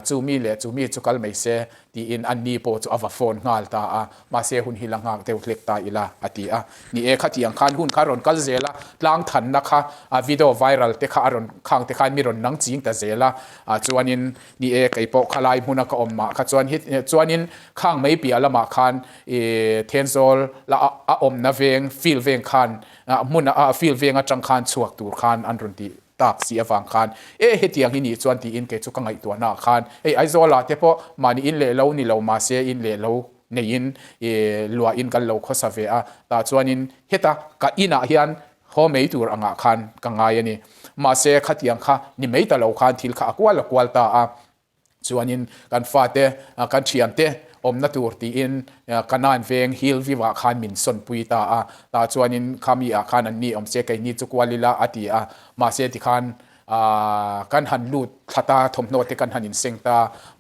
chu mi leh chu mi chu kal mai se tiin an ni pawh chu a va phone nghal ta a, mahse hun hi la nghak deuh hlek ta ila a ti a. Ni e, khatiang khan hun kha a rawn kal zel a, tlang thanna kha a video viral te kha a rawn khang te khan mi rawn nang ching ta zel a, ah chuanin ni e kei pawh khalai hmuna ka awm mah kha chuan hi chuanin khang mai piah lamah khan ih Thenzawl la a awmna veng field veng khan hmun a field veng atang khan chhuak tur khan an rawn tih tak si avang khan e hetiang hi nih chuan tiin kei chu ka ngaihtuahna ah khan hei Aizawl ah te pawh mahni in leh lo ni lo mahse in leh lo neiin e luah in kan lo khawsa ve a tah chuanin heta ka inah hian haw mai tur angah khan ka ngai a ni mahse khatiang kha ni mai ta lo khan thil kha a kual a kual ta a. Chuanin kan fate, kan thiante awmna tur tiin Kanan veng Hill View ah khan min sawnpui ta a. Tah chuanin khami ah khan an ni awm se keini chu kual ila a ti a. Mahse tikhan kan han lut thla ta, thawmhnaw te kan han inseng ta.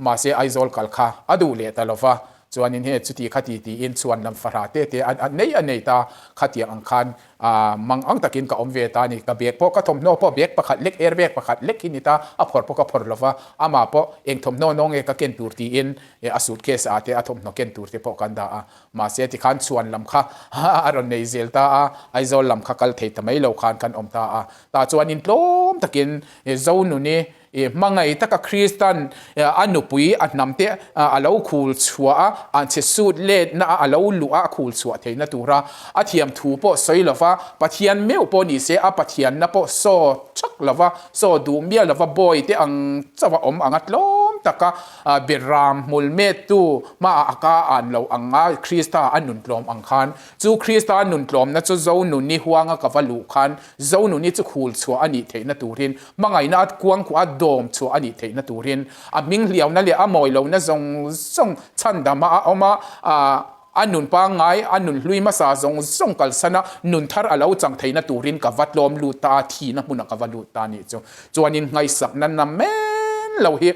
Mahse Aizawl kal kha a duh leh ta lova. Chuanin he chuti khati tiin chhuan lam fahra te te a nei a nei ta. Khatiang ang khan A mang ang takin ka awm ve ta a ni. Ka bag pawh ka thawmhnaw pawh bag pakhat lek, air bag pakhat lek hi ni ta, a phawrh pawh ka phawrh lo va, amah pawh eng thawmhnaw naw nge ka ken tur tiin a suitcase ah te a thawmhnaw ken tur te pawh kan dah a. Mahse tikhan chhuan lam kha a rawn nei zel ta a, Aizawl lam kha kal thei ta mai lo khan kan awm ta a. Tah chuan in tlawm takin Zonuni I hmangaih taka Kristan a nupui a hnamte a lo khul chhuah a, an chhe sut letna a lo luh a, a khul chhuah theihna tura a thiam thu pawh sawi lova, Pathian meuh pawh ni se a Pathianna pawh saw thak lova, saw duh miah lova bawi te ang chauh a awm anga tlawm taka Beram hmul mettu hmaah a ka an lo ang a, Krista a nun tlawm ang khan chu Krista nun tlawmna chu Zonuni huanga ka va luh khan Zonuni chu khul chhuah a nih theihna turin Hmangaihna a kuangkuah a dawm chhuah a nih theihna turin a hming hliauna leh a mawi lohna zawng zawng chhandama a awm a, a nun pangngai, a nun hlui hmasa zawng zawng kalsan a, nun thar a lo chang theihna turin ka va tlawm lut ta a, thihna hmunah ka va lut ta a nih chu. Chuanin ngaihsakna namen lo hi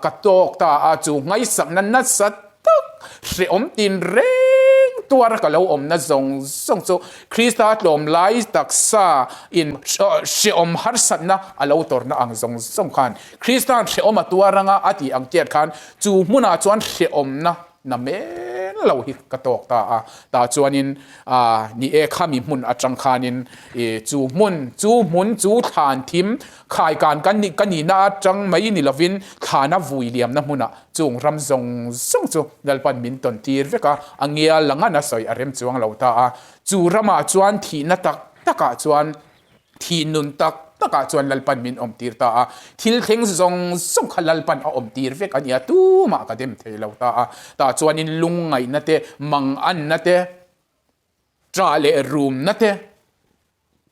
ka tawk ta a, chu ngaihsakna nasa tak hrehawm tin reng tuar. tuara ka lo awmna zawng zawng chu Krista tlawmlai taksa in hrehawm harsatna a lo tawrhna ang zawng zawng khan Krista'n hrehawm a tuar anga a tih ang tiat khan chu hmunah chuan hrehawmna na men lo hi ka tawk ta a. Tah chuanin ni e khami hmun atang khanin chu hmun chu hmun chu thlan thim khaikan kan nih ka nihna atang mai ni lovin thlana vui liamna hmunah chung ram zawng zawng chu Lalpan min tawn tir vek a, a ngial la ngan a sawi a rem chuang lo ta a. Chu ramah chuan thihna tak takah chuan Thih nun tak takah chuan Lalpan min awmtir ta a, thil thleng zawng zawng kha Lalpan a awmtir vek a nia, tumah ka dem thei lo ta a. Tah chuanin lungngaihna te, manganna te, ṭah leh rumna te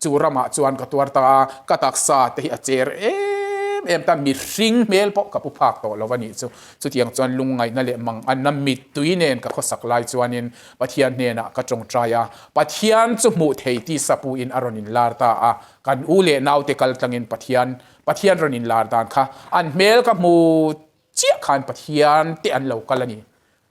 chu ramah chuan ka tuar ta a, ka taksa te hi a cher em em ta, mihring hmel pawh ka pu phak tawh lo a nih chu. Chutiang chuan lungngaihna leh manganna mittui nen ka khawsak lai chuanin Pathian hnenah ka tawngtai a, Pathian chu hmuh thei ti sapu in a rawn in lar ta a, kan u leh naute kal tlangin Pathian, Pathian rawn in lar dan kha an hmel ka hmu chiah khan Pathian te an lo kal a ni,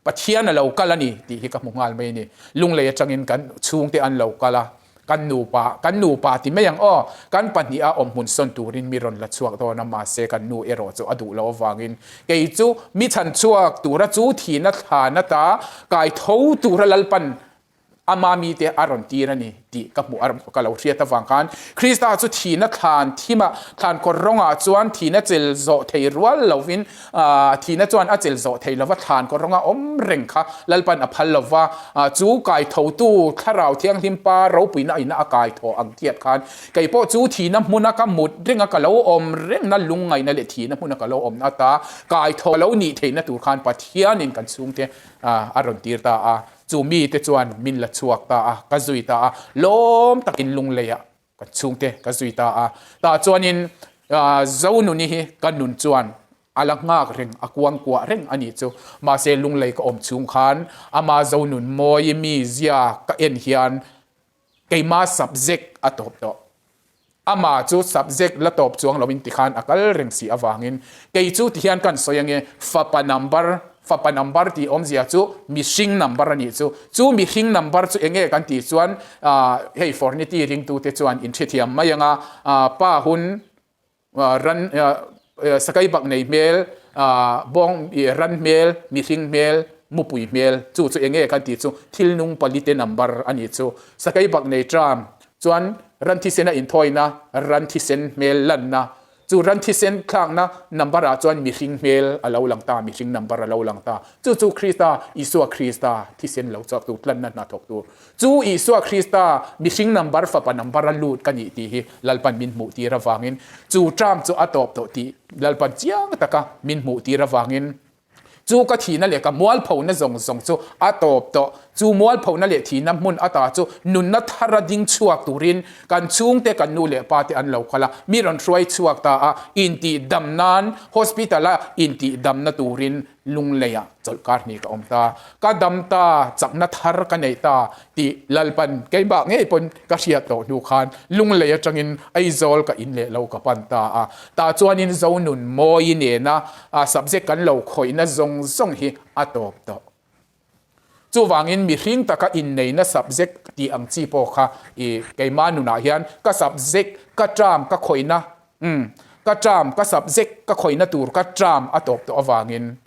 Pathian a lo kal a ni tih hi ka hmu nghal mai a ni. Lunglei atangin kan chhungte an lo kal a, kan nupa, kan nupa ti mai ang aw, kan pahniha awm hmun sawn turin mi rawn la chhuak dawn a, mahse kan nu erawh chu a duh loh avangin kei chu mi chhan chhuak tura chu thihna thlan ata kai tho tura Lalpan Ama mite a rawn tir a ni tih ka hmuh a, ka lo hriat avang khan Krista chu thihna thlan thimah, thlan kawr rawngah chuan thihna chel zawh thei rual lovin, thihna chuan a chel zawh thei lova thlan kawr rawnga awm reng kha Lalpan a phal lova, chu kaithotu Thlarau Thianghlim Pa ropuina ina a kaithaw ang tiat khan kei pawh chu thihna hmuna ka mut renga ka lo awm rengna lungngaihna leh thihna hmuna ka lo awmna ata kaithaw lo nih theihna tur khan Pathianin kan chhungte a rawn tir ta a. Chu mite chuan min la chhuak ta a, ka zui ta a, lawm takin lungleiah ka chhungte ka zui ta a. Tah chuanin Zonuni hi ka nun chuan a la nghak reng, a kuang kuah reng a nih chu. Mahse lunglei ka awm chhung khan ama Zonun mawi mizia ka en hian keima subject a tawp tawh. Amah chu subject la tawp chuang loin tikhan a kal reng si avangin kei chu tihian kan sawi ange, fapa number, fapa number tih awmzia chu mihring number a nih chu. Chu mihring number chu enge kan tih chuan hei Fornity ringtute chuan inhrethiam mai anga pa hun Ran sakai bak nei hmel, bawng ran hmel, mihring hmel, mupui hmel chu chu enge kan tih chu thil nung palite number a nih chu. Sakai bak nei tram chuan ran thisen a inthawina, ran thisen hmel lanna chu ran thisen thlakna number ah chuan mihring hmel a lo lang ta, mihring number a lo lang ta. Chu chu Krista, Isua Krista thisen lo chhuak tu tlanna hnathawk tur. Chu Isua Krista mihring number fapa number a lut ka nih tih hi Lalpan min hmuh tir avangin chu term chu a tawp tawh tih Lalpan chiang taka min hmuh tir avangin chu ka thihna leh ka mualphona zawng zawng chu a tawp tawh. Chu mualphona leh thihna hmun ata chu nunna thara ding chhuak turin kan chhungte kan nu leh pa te an lo kal a, mi rawn hruai chhuak ta a, intih dam nan hospital a intih damna turin Lungleiah chawlhkar hnih ka awm ta, ka dam ta, chakna thar ka nei ta tih Lalpan keimah ngei pawn ka hriat tawh hnu khan Lunglei atangin Aizawl ka in leh lo ka pan ta a. Tah chuanin Zonun Mawi nena subject kan lo khawihna zawng zawng hi a tawp tawh. Chuvangin mihring taka inneihna subject tih ang chi pawh kha i keimah nunah hian ka subject ka term ka khawihna umm ka term ka subject ka khawihna tur ka term a tawp tawh avangin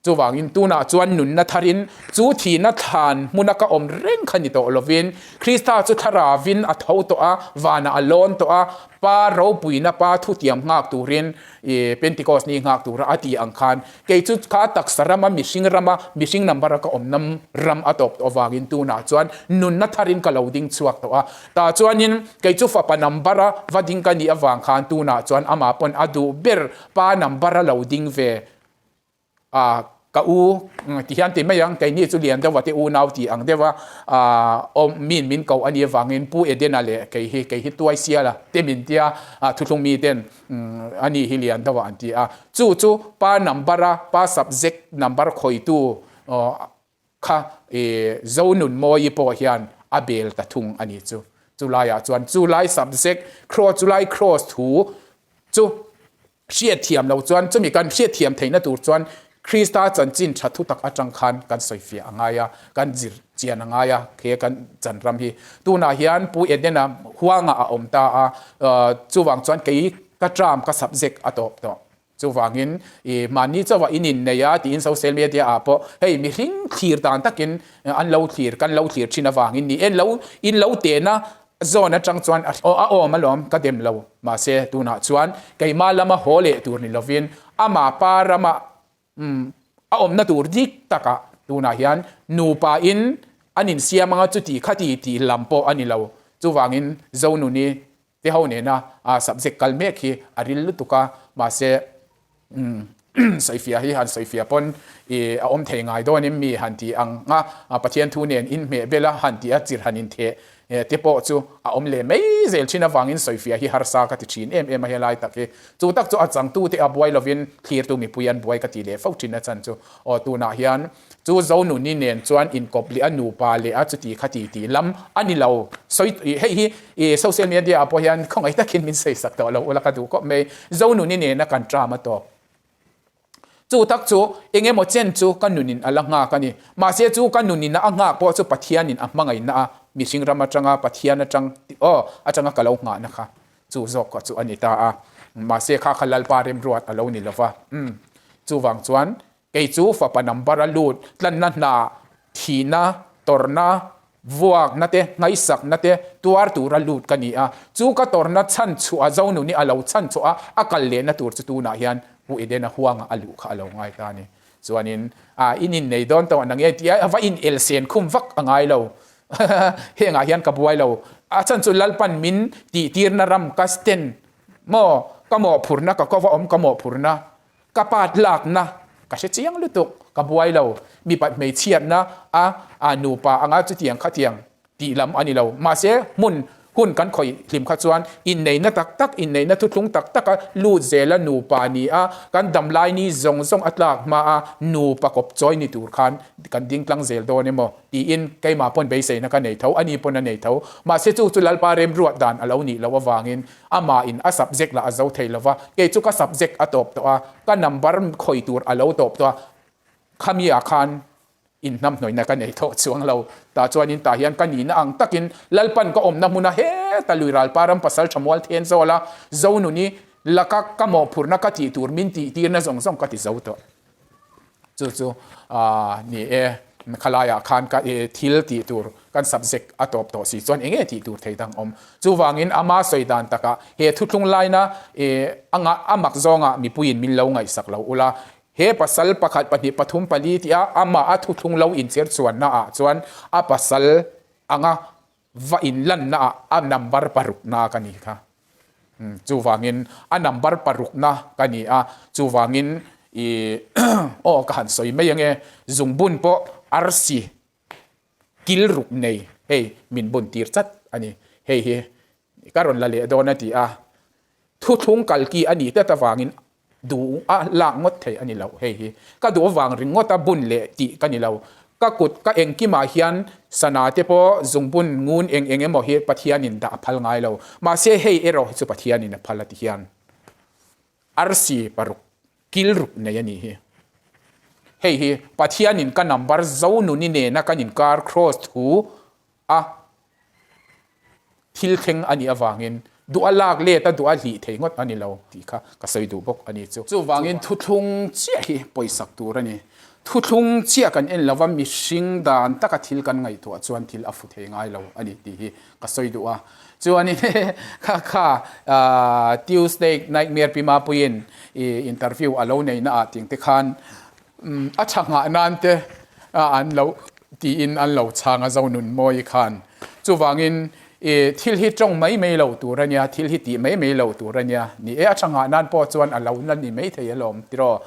chuvangin tunah chuan nunna tharin chu thihna thlan hmuna ka awm reng kha ni tawh lovin Krista chu thlaravin a tho tawh a vanah a lawn tawh a Pa ropuina Pa thutiam nghak turin I Pentecost ni nghak tura a ti ang khan kei chu kha taksa rama mihring rama mihring number a ka awmna ram a tawp tawh avangin tunah chuan nunna tharin ka lo ding chhuak tawh a. Tah chuanin kei chu fapa number a va ding ka nih avang khan tunah chuan amah pawn a duh ber pa number a lo ding ve A, ka u, ti hian ti mai ang, keini chu lian deuh a te unau ti ang deuh a, awm min min koh a nih avangin Pu Edena leh kei hi, kei hi tuai sial a te min tia, thuthlung mi ten a ni hi lian deuh a an ti a. Chu chu pa number a, pa subject number khawitu kha Zonunmawii pawh hian a bel ta thung a ni chu. Chulaiah chuan chulai subject, chulai cross thu chu, Hriatthiam lo chuan chumi kan hriatthiam theihna tur chuan Krista chanchin tha thutak atang khan kan sawifiah a ngai a, kan zir chian a ngai a he kan chan ram hi. Tunah hian Pu Edena huangah a awm ta a, chuvang chuan kei ka term ka subject a tawp tawh. Chuvangin i mahni chauha in innei a tiin social media ah pawh hei mihring thlir dan takin an lo thlir kan lo thlir thin avangin ni e lo in lo tehna zawn atang chuan a aw a awm alawm ka dem lo mahse tunah chuan keimah lama haw leh tur ni lovin amah pa rama umm a awmna tur dik takah tunah hian nupa in an insiam anga chuti khati tih lam pawh a ni lo chuvangin Zonuni Te ho nena a subject kal mek hi a ril lutuk a, mahse sawifiah hi han sawifiah pawn i a awm thei ngai dawn em mi han ti ang a, Pathian thu nen inhmeh bel a han ti a chir han intheh te pawh chu a awm leh mai zel thin avangin sawifiah hi harsa ka ti thin em em a helai tak hi. Chu tak chu a changtute a buai lovin thlirtu mipui an buai ka ti leh fo thin a chan chu aw tunah hian Chu Zonuni nen chuan inkawp leh a nupa leh a chuti kha ti tih lam a ni lo. Sawi hei hi i social media ah pawh hian khawngaih takin min sawi sak tawh lo ula ka duh khawp mai. Zonuni nena kan tram a tawp. Chu tak chu eng emaw chen chu ka nunin a la nghak a ni. Mahse chu ka nunina a nghak pawh chu Pathianin a hmangaihna a mihring ram atanga Pathian atang aw atanga ka lo nghahna kha chu zawk kha chu a ni ta a. Mahse kha kha Lalpa remruat a lo ni lova. Umm chuvang chuan Kei chu fapa number a lut tlanna hna, thihna, tawrhna, vuakna te, ngaihsakna te tuar tura lut ka ni a. Chu ka tawrhna chhan chhuah Zonuni a lo chhan chhuah a, a kal lehna tur chu tunah hian Pu Edena huanga a luh kha a lo ngai ta a ni. Chuanin, a in innei dawn tawh nang e tia va in elsen khum vak a ngai lo. Hengah hian ka buai lo. A chhan chu Lalpan min tihtirna ram ka stand maw, ka mawhphurhna ka kova awm ka mawhphurhna Ka pat lakna ka hre chiang lutuk, ka buai lo. Mipat hmeichhiatna a a nupa anga chutiang khatiang tih lam a ni lo. Mahse, hmun hun kan khawih hlim kha chuan inneihna tak tak, inneihna thuthlung tak taka lut zela nupa ni a, kan damlai ni zawng zawng a tlak hma a nupa kawp chawi ni tur khan kan ding tlang zel dawn emaw tiin keimah pawn beiseina ka nei tho, ani pawn a nei tho. Mahse, chu chu Lalpa remruat dan a lo nih loh avangin Amah in a subject lah a zo thei lova, kei chu ka subject a tawp tawh a, ka number khawi tur a lo tawp tawh a, khami ah khan in hnamhnawihna ka nei tawh chuang lo. Tah chuanin tah hian ka nihna ang takin Lalpan ka awmna hmuna heta lui ralpa ram pasal tha mual then zawl a, Zonuni laka ka mawhphurhna ka tih tur min tih tirna zawng zawng ka ti zo tawh. Chu chu ni e, khalaiah khan ka thil tih tur kan subject a tawp tawh si chuan eng nge tih tur thei dang awm. Chuvangin ama sawi dan takah he thuthlung laina anga a mak zawngah mipuiin min lo ngaihsak lo ula, he pasal pakhat pahnih pathum pali tia amah a thuthlung lo inchher chuanna ah chuan a pasal anga va inlanna ah a number parukna ka ni kha. Chuvangin a number parukna ka ni a, chuvangin i aw ka han sawi mai ange, zungbun pawh arsi kil ruk nei hei min bun tir chat a ni, hei hi ka rawn la leh dawn a ti a, thuthlung kalki a nih tlat avangin Duh a lak ngawt thei a ni lo hei hi. Ka duh avang ringawt a bun leh tih ka ni lo. Ka kut ka engkimah hian sana te pawh zungbun ngun eng eng emaw hi Pathianin dah a phal ngai lo. Mahse hei erawh hi chu Pathianin a phal a ti hian arsi paruk kil ruk nei a nih hi. Hei hi Pathianin ka number Zonuni nena kan inkar cross thu a thil thleng a nih avangin duh a lak let a duh a hlih thei ngawt a ni lo tih kha ka sawi duh bawk a ni chu. Chuvangin thuthlung chiah hi pawisak tur a ni. Thuthlung chiah kan en lova mihring dan taka thil kan ngaihtuah chuan thil a fu thei ngai lo a ni tih hi ka sawi duh a. Chuanin kha kha Tuesday Nightmare Pi Mapuiin i interview a lo neihna ah ting te khan A tha nghah nan te an lo tiin an lo chhang a Zonunmawi khan. Chuvangin i thil hi tawng mai mai lo tur a nia, thil hi tih mai mai lo tur a nia. Ni e, a tha nghah nan pawh chuan a lo la ni mai thei alawm tiraw.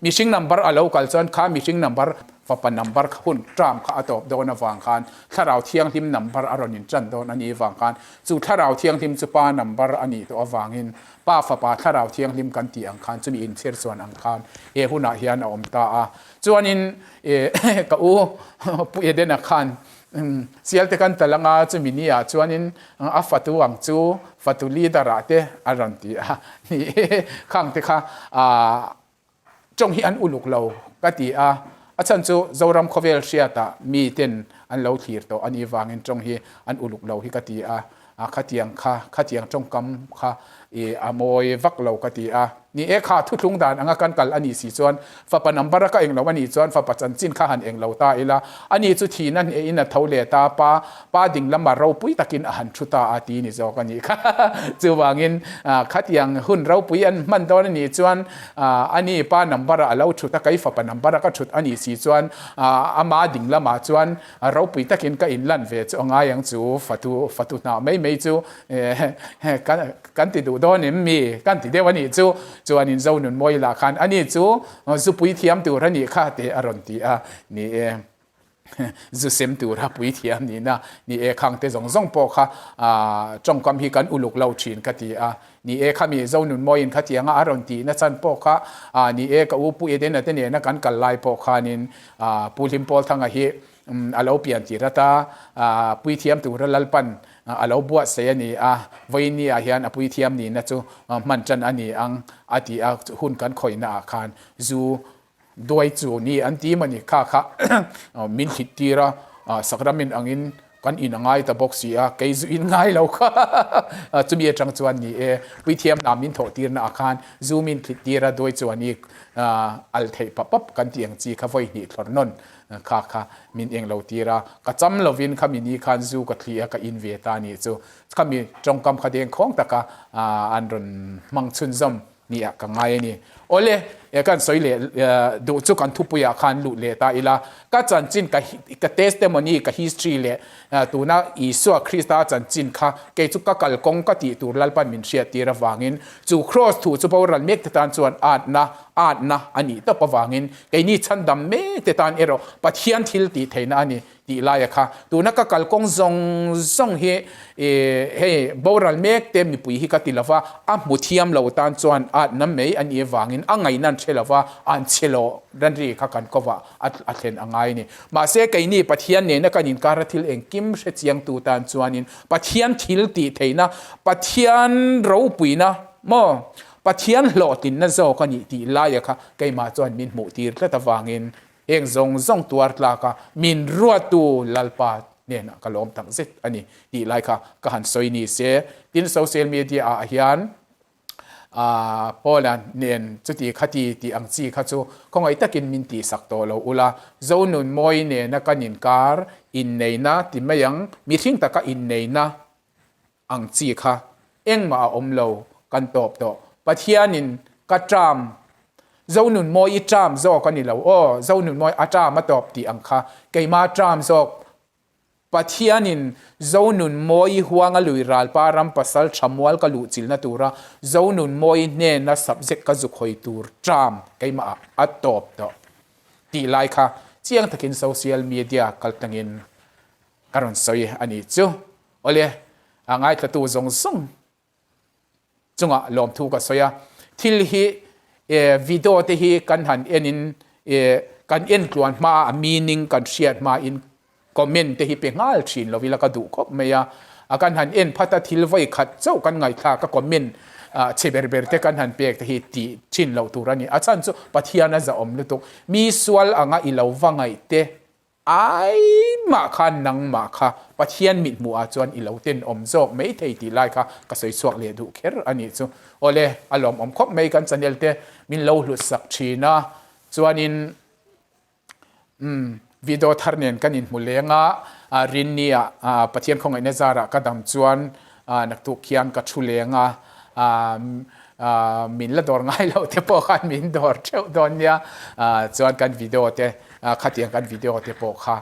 Mihring number a lo kal chuan kha mihring number fapa number kha hun term kha a tawp dawn avang khan Thlarau Thianghlim number a rawn intan dawn a nih vang khan chu Thlarau Thianghlim chu pa number a nih tawh avangin Pa Fapa Thlarau Thianghlim kan tih ang khan chumi inchhir chuan ang khan he hunah hian a awm ta a. Chuanin ka u Pu Edena khan Sialte kan tal anga chumi ni ah chuanin a fatu ang chu fatu leader ah te a rawn ti a. Ni e khang te kha. Tawng hi an uluk lo ka ti a, a chhan chu Zoram khawvel hriatah mi ten an lo thlir tawh a nih vangin tawng hi an uluk lo hi ka ti a, khatiang kha khatiang tawngkam kha i a mawi vak lo ka ti a. Ni e kha thuthlung dan anga kan kal a nih si chuan fapa number a ka eng lo a nih chuan fapa chanchin kha han eng lo ta ila, ani chu thihna hnehin a tho leh ta, pa pa ding lama ropui takin a han thu ta a ti ni zawk a nih kha. Chuvangin khatiang hun ropui an hman dawn a nih chuan ani pa number a lo thut a, kei fapa number a ka thut a nih si chuan ama ding lamah chuan ropui takin ka inlan ve chu a ngai ang chu, fatu fatu hnah mai mai chu kan ti duh dawn em mi kan ti deuh a nih chu. Chuanin Zonunmawii lah khan ani chu zupui thiam tur a nih kha teh a rawn ti a, ni e. Zu sem tura puithiam nihna ni e khang te zawng zawng pawh kha tawngkam hi kan uluk lo thin ka ti a. Ni e khami Zonunmawiin khatianga a rawn tihna chan pawh kha ni e ka u Pu Edena te nena kan kal lai pawh khanin Pu Hlimpawlthanga hi a lo pian tir ata puithiam tura Lalpan a lo buatsaih a ni a, vawiin ah hian a puithiam nihna chu hman tan a ni ang a ti a, hun kan khawihna ah khan zu Duai chu ni an ti mawni kha kha min hlit tir a, sakramen angin kan in a ngai ta bawk si a, kei zu in ngai lo kha chumi atang chuan ni e, puithiam hna min thawh tirna ah khan zu min thlit tir a, duai chuan i al theih pap pap kan tih ang chi kha vawi hnih thlawr nawn kha kha min eng lo tir a, ka cham lovin khami ni khan zu ka thli a ka in ve ta ni chu khami tawngkam kha dengkhawng taka an rawn hmang chhunzawm. Nia ka ngai a ni. Awle, e kan sawi leh duh chu kan thupuiah khan lut leh ta ila. Ka chanchin ka ka testimony ka history leh tuna Isua Krista chanchin kha kei chu ka kalkawng ka tih tur Lalpan min hriat tir avangin chu kraws thu chu boral mek te tan chuan atna atna a nih tawp avangin keini chhandam mek te tan erawh Pathian thil tih theihna a ni. Tih laia kha tuna ka kalkawng zawng zawng hi hei boral mek te mipui hi ka ti lova, a hmu thiam lo tan chuan at na mai a nih avangin a ngaihna an hre lova, an chhe lo ran ri kha kan kovah a thlen a ngai a ni. Mahse keini Pathian nena kan inkara thil engkim hre chiangtu tan chuanin Pathian thil tih theihna, Pathian ropuina maw, Pathian hlawhtlinna zawk a nih tih laia kha keimah chuan min hmuh tir tlat avangin Heng zawng zawng tuar tlaka min ruattu Lalpa hnenah ka lawm tak zet a ni tih lai kha ka han sawi ni se. Tin, social media ah hian Paula nen chuti khati tih ang chi kha chu khawngaih takin min tihsak tawh lo ula, Zonunmawi nena kan inkar inneihna ti mai ang, mihring taka inneihna ang chi kha engmah a awm lo kan tawp tawh. Pathianin ka term Zonunmawi i term zawk a ni lo aw, Zonunmawi a term a tawp tih ang kha keima term zawk Pathianin Zonunmawi huanga lui ralpa ram pasal tha mual ka luh chilna tura Zonunmawi hnena subject ka zu khawi tur term keimah ah a tawp tawh tih lai kha chiang takin social media kaltlangin ka rawn sawi a nih chu. Awle, a ngaithlatu zawng zawng chungah lawmthu ka sawi a. Thil hi video te hi kan han enin kan en tluan hmaa a meaning kan hriat hmain comment te hi pe nghal thin lo ila ka duh khawp mai a. A kan han en phat a thil vawi khat chauh kan ngaihthlak a comment chhe ber ber te kan han pek te hi tih thin loh tur a ni. A chhan chu Pathian a zahawm lutuk. Mi sual anga i lo va ngaih te Ai mah kha nangmah kha Pathian mithmuh ah chuan i lo tenawm zawk mai thei tih lai kha ka sawi chhuak leh duh kher a nih chu. Awle, a lawmawm khawp mai kan channel te min lo hlut sak thin a, chuanin umm video thar nen kan inhmu leng a, Rinni ah Pathian khawngaihna zarah ka dam chuan naktuk khian ka thu leng a, min la dawr ngai loh te pawh khan min dawr theuh dawn nia, chuan kan video te khatiang kan video te pawh kha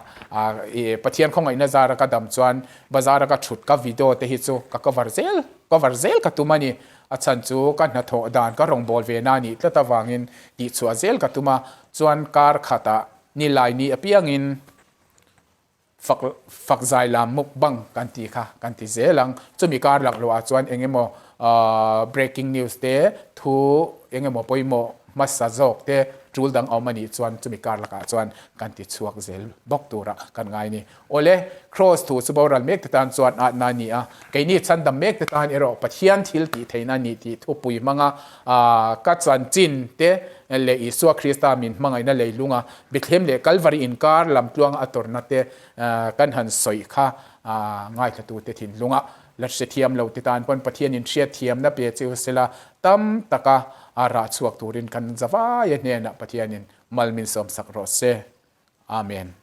Pathian khawngaihna zara ka dam chuan bazara ka thut ka video te hi chu ka cover zel cover zel ka tum a ni, a chhan chu ka hnathawh dan ka rawngbâwl ve na nih tlat avangin tihchhuah zel ka tum a, chuan kar khatah nilai ni apiangin Fak fak zai lam mukbang kan tih kha kan ti zel ang. Chumi kar lak luah chuan eng emaw breaking news te thu eng emaw pawimawh hmasa zawk te tul dang awm a nih chuan chumi kar lakah chuan kan ti chhuak zel bawk tura kan ngai a ni. Awle, Kraws thu chu boral mek te tan chuan atna a ni a, keini chhandam mek te tan erawh Pathian thil tih theihna a ni tih thupui hmanga ka chanchin te leh Isua Krista min hmangaihna leilunga Bethlehem leh Kalvari inkar lamtluanga a tawrhna te kan han sawi kha ngaithlatute thinlunga La hrethiam lo ti tan pawn Pathianin hriatthiamna pe cheu sela tam taka a rah chhuak turin kan zavaia hnenah Pathianin mal min sawmsak rawh se. Amen.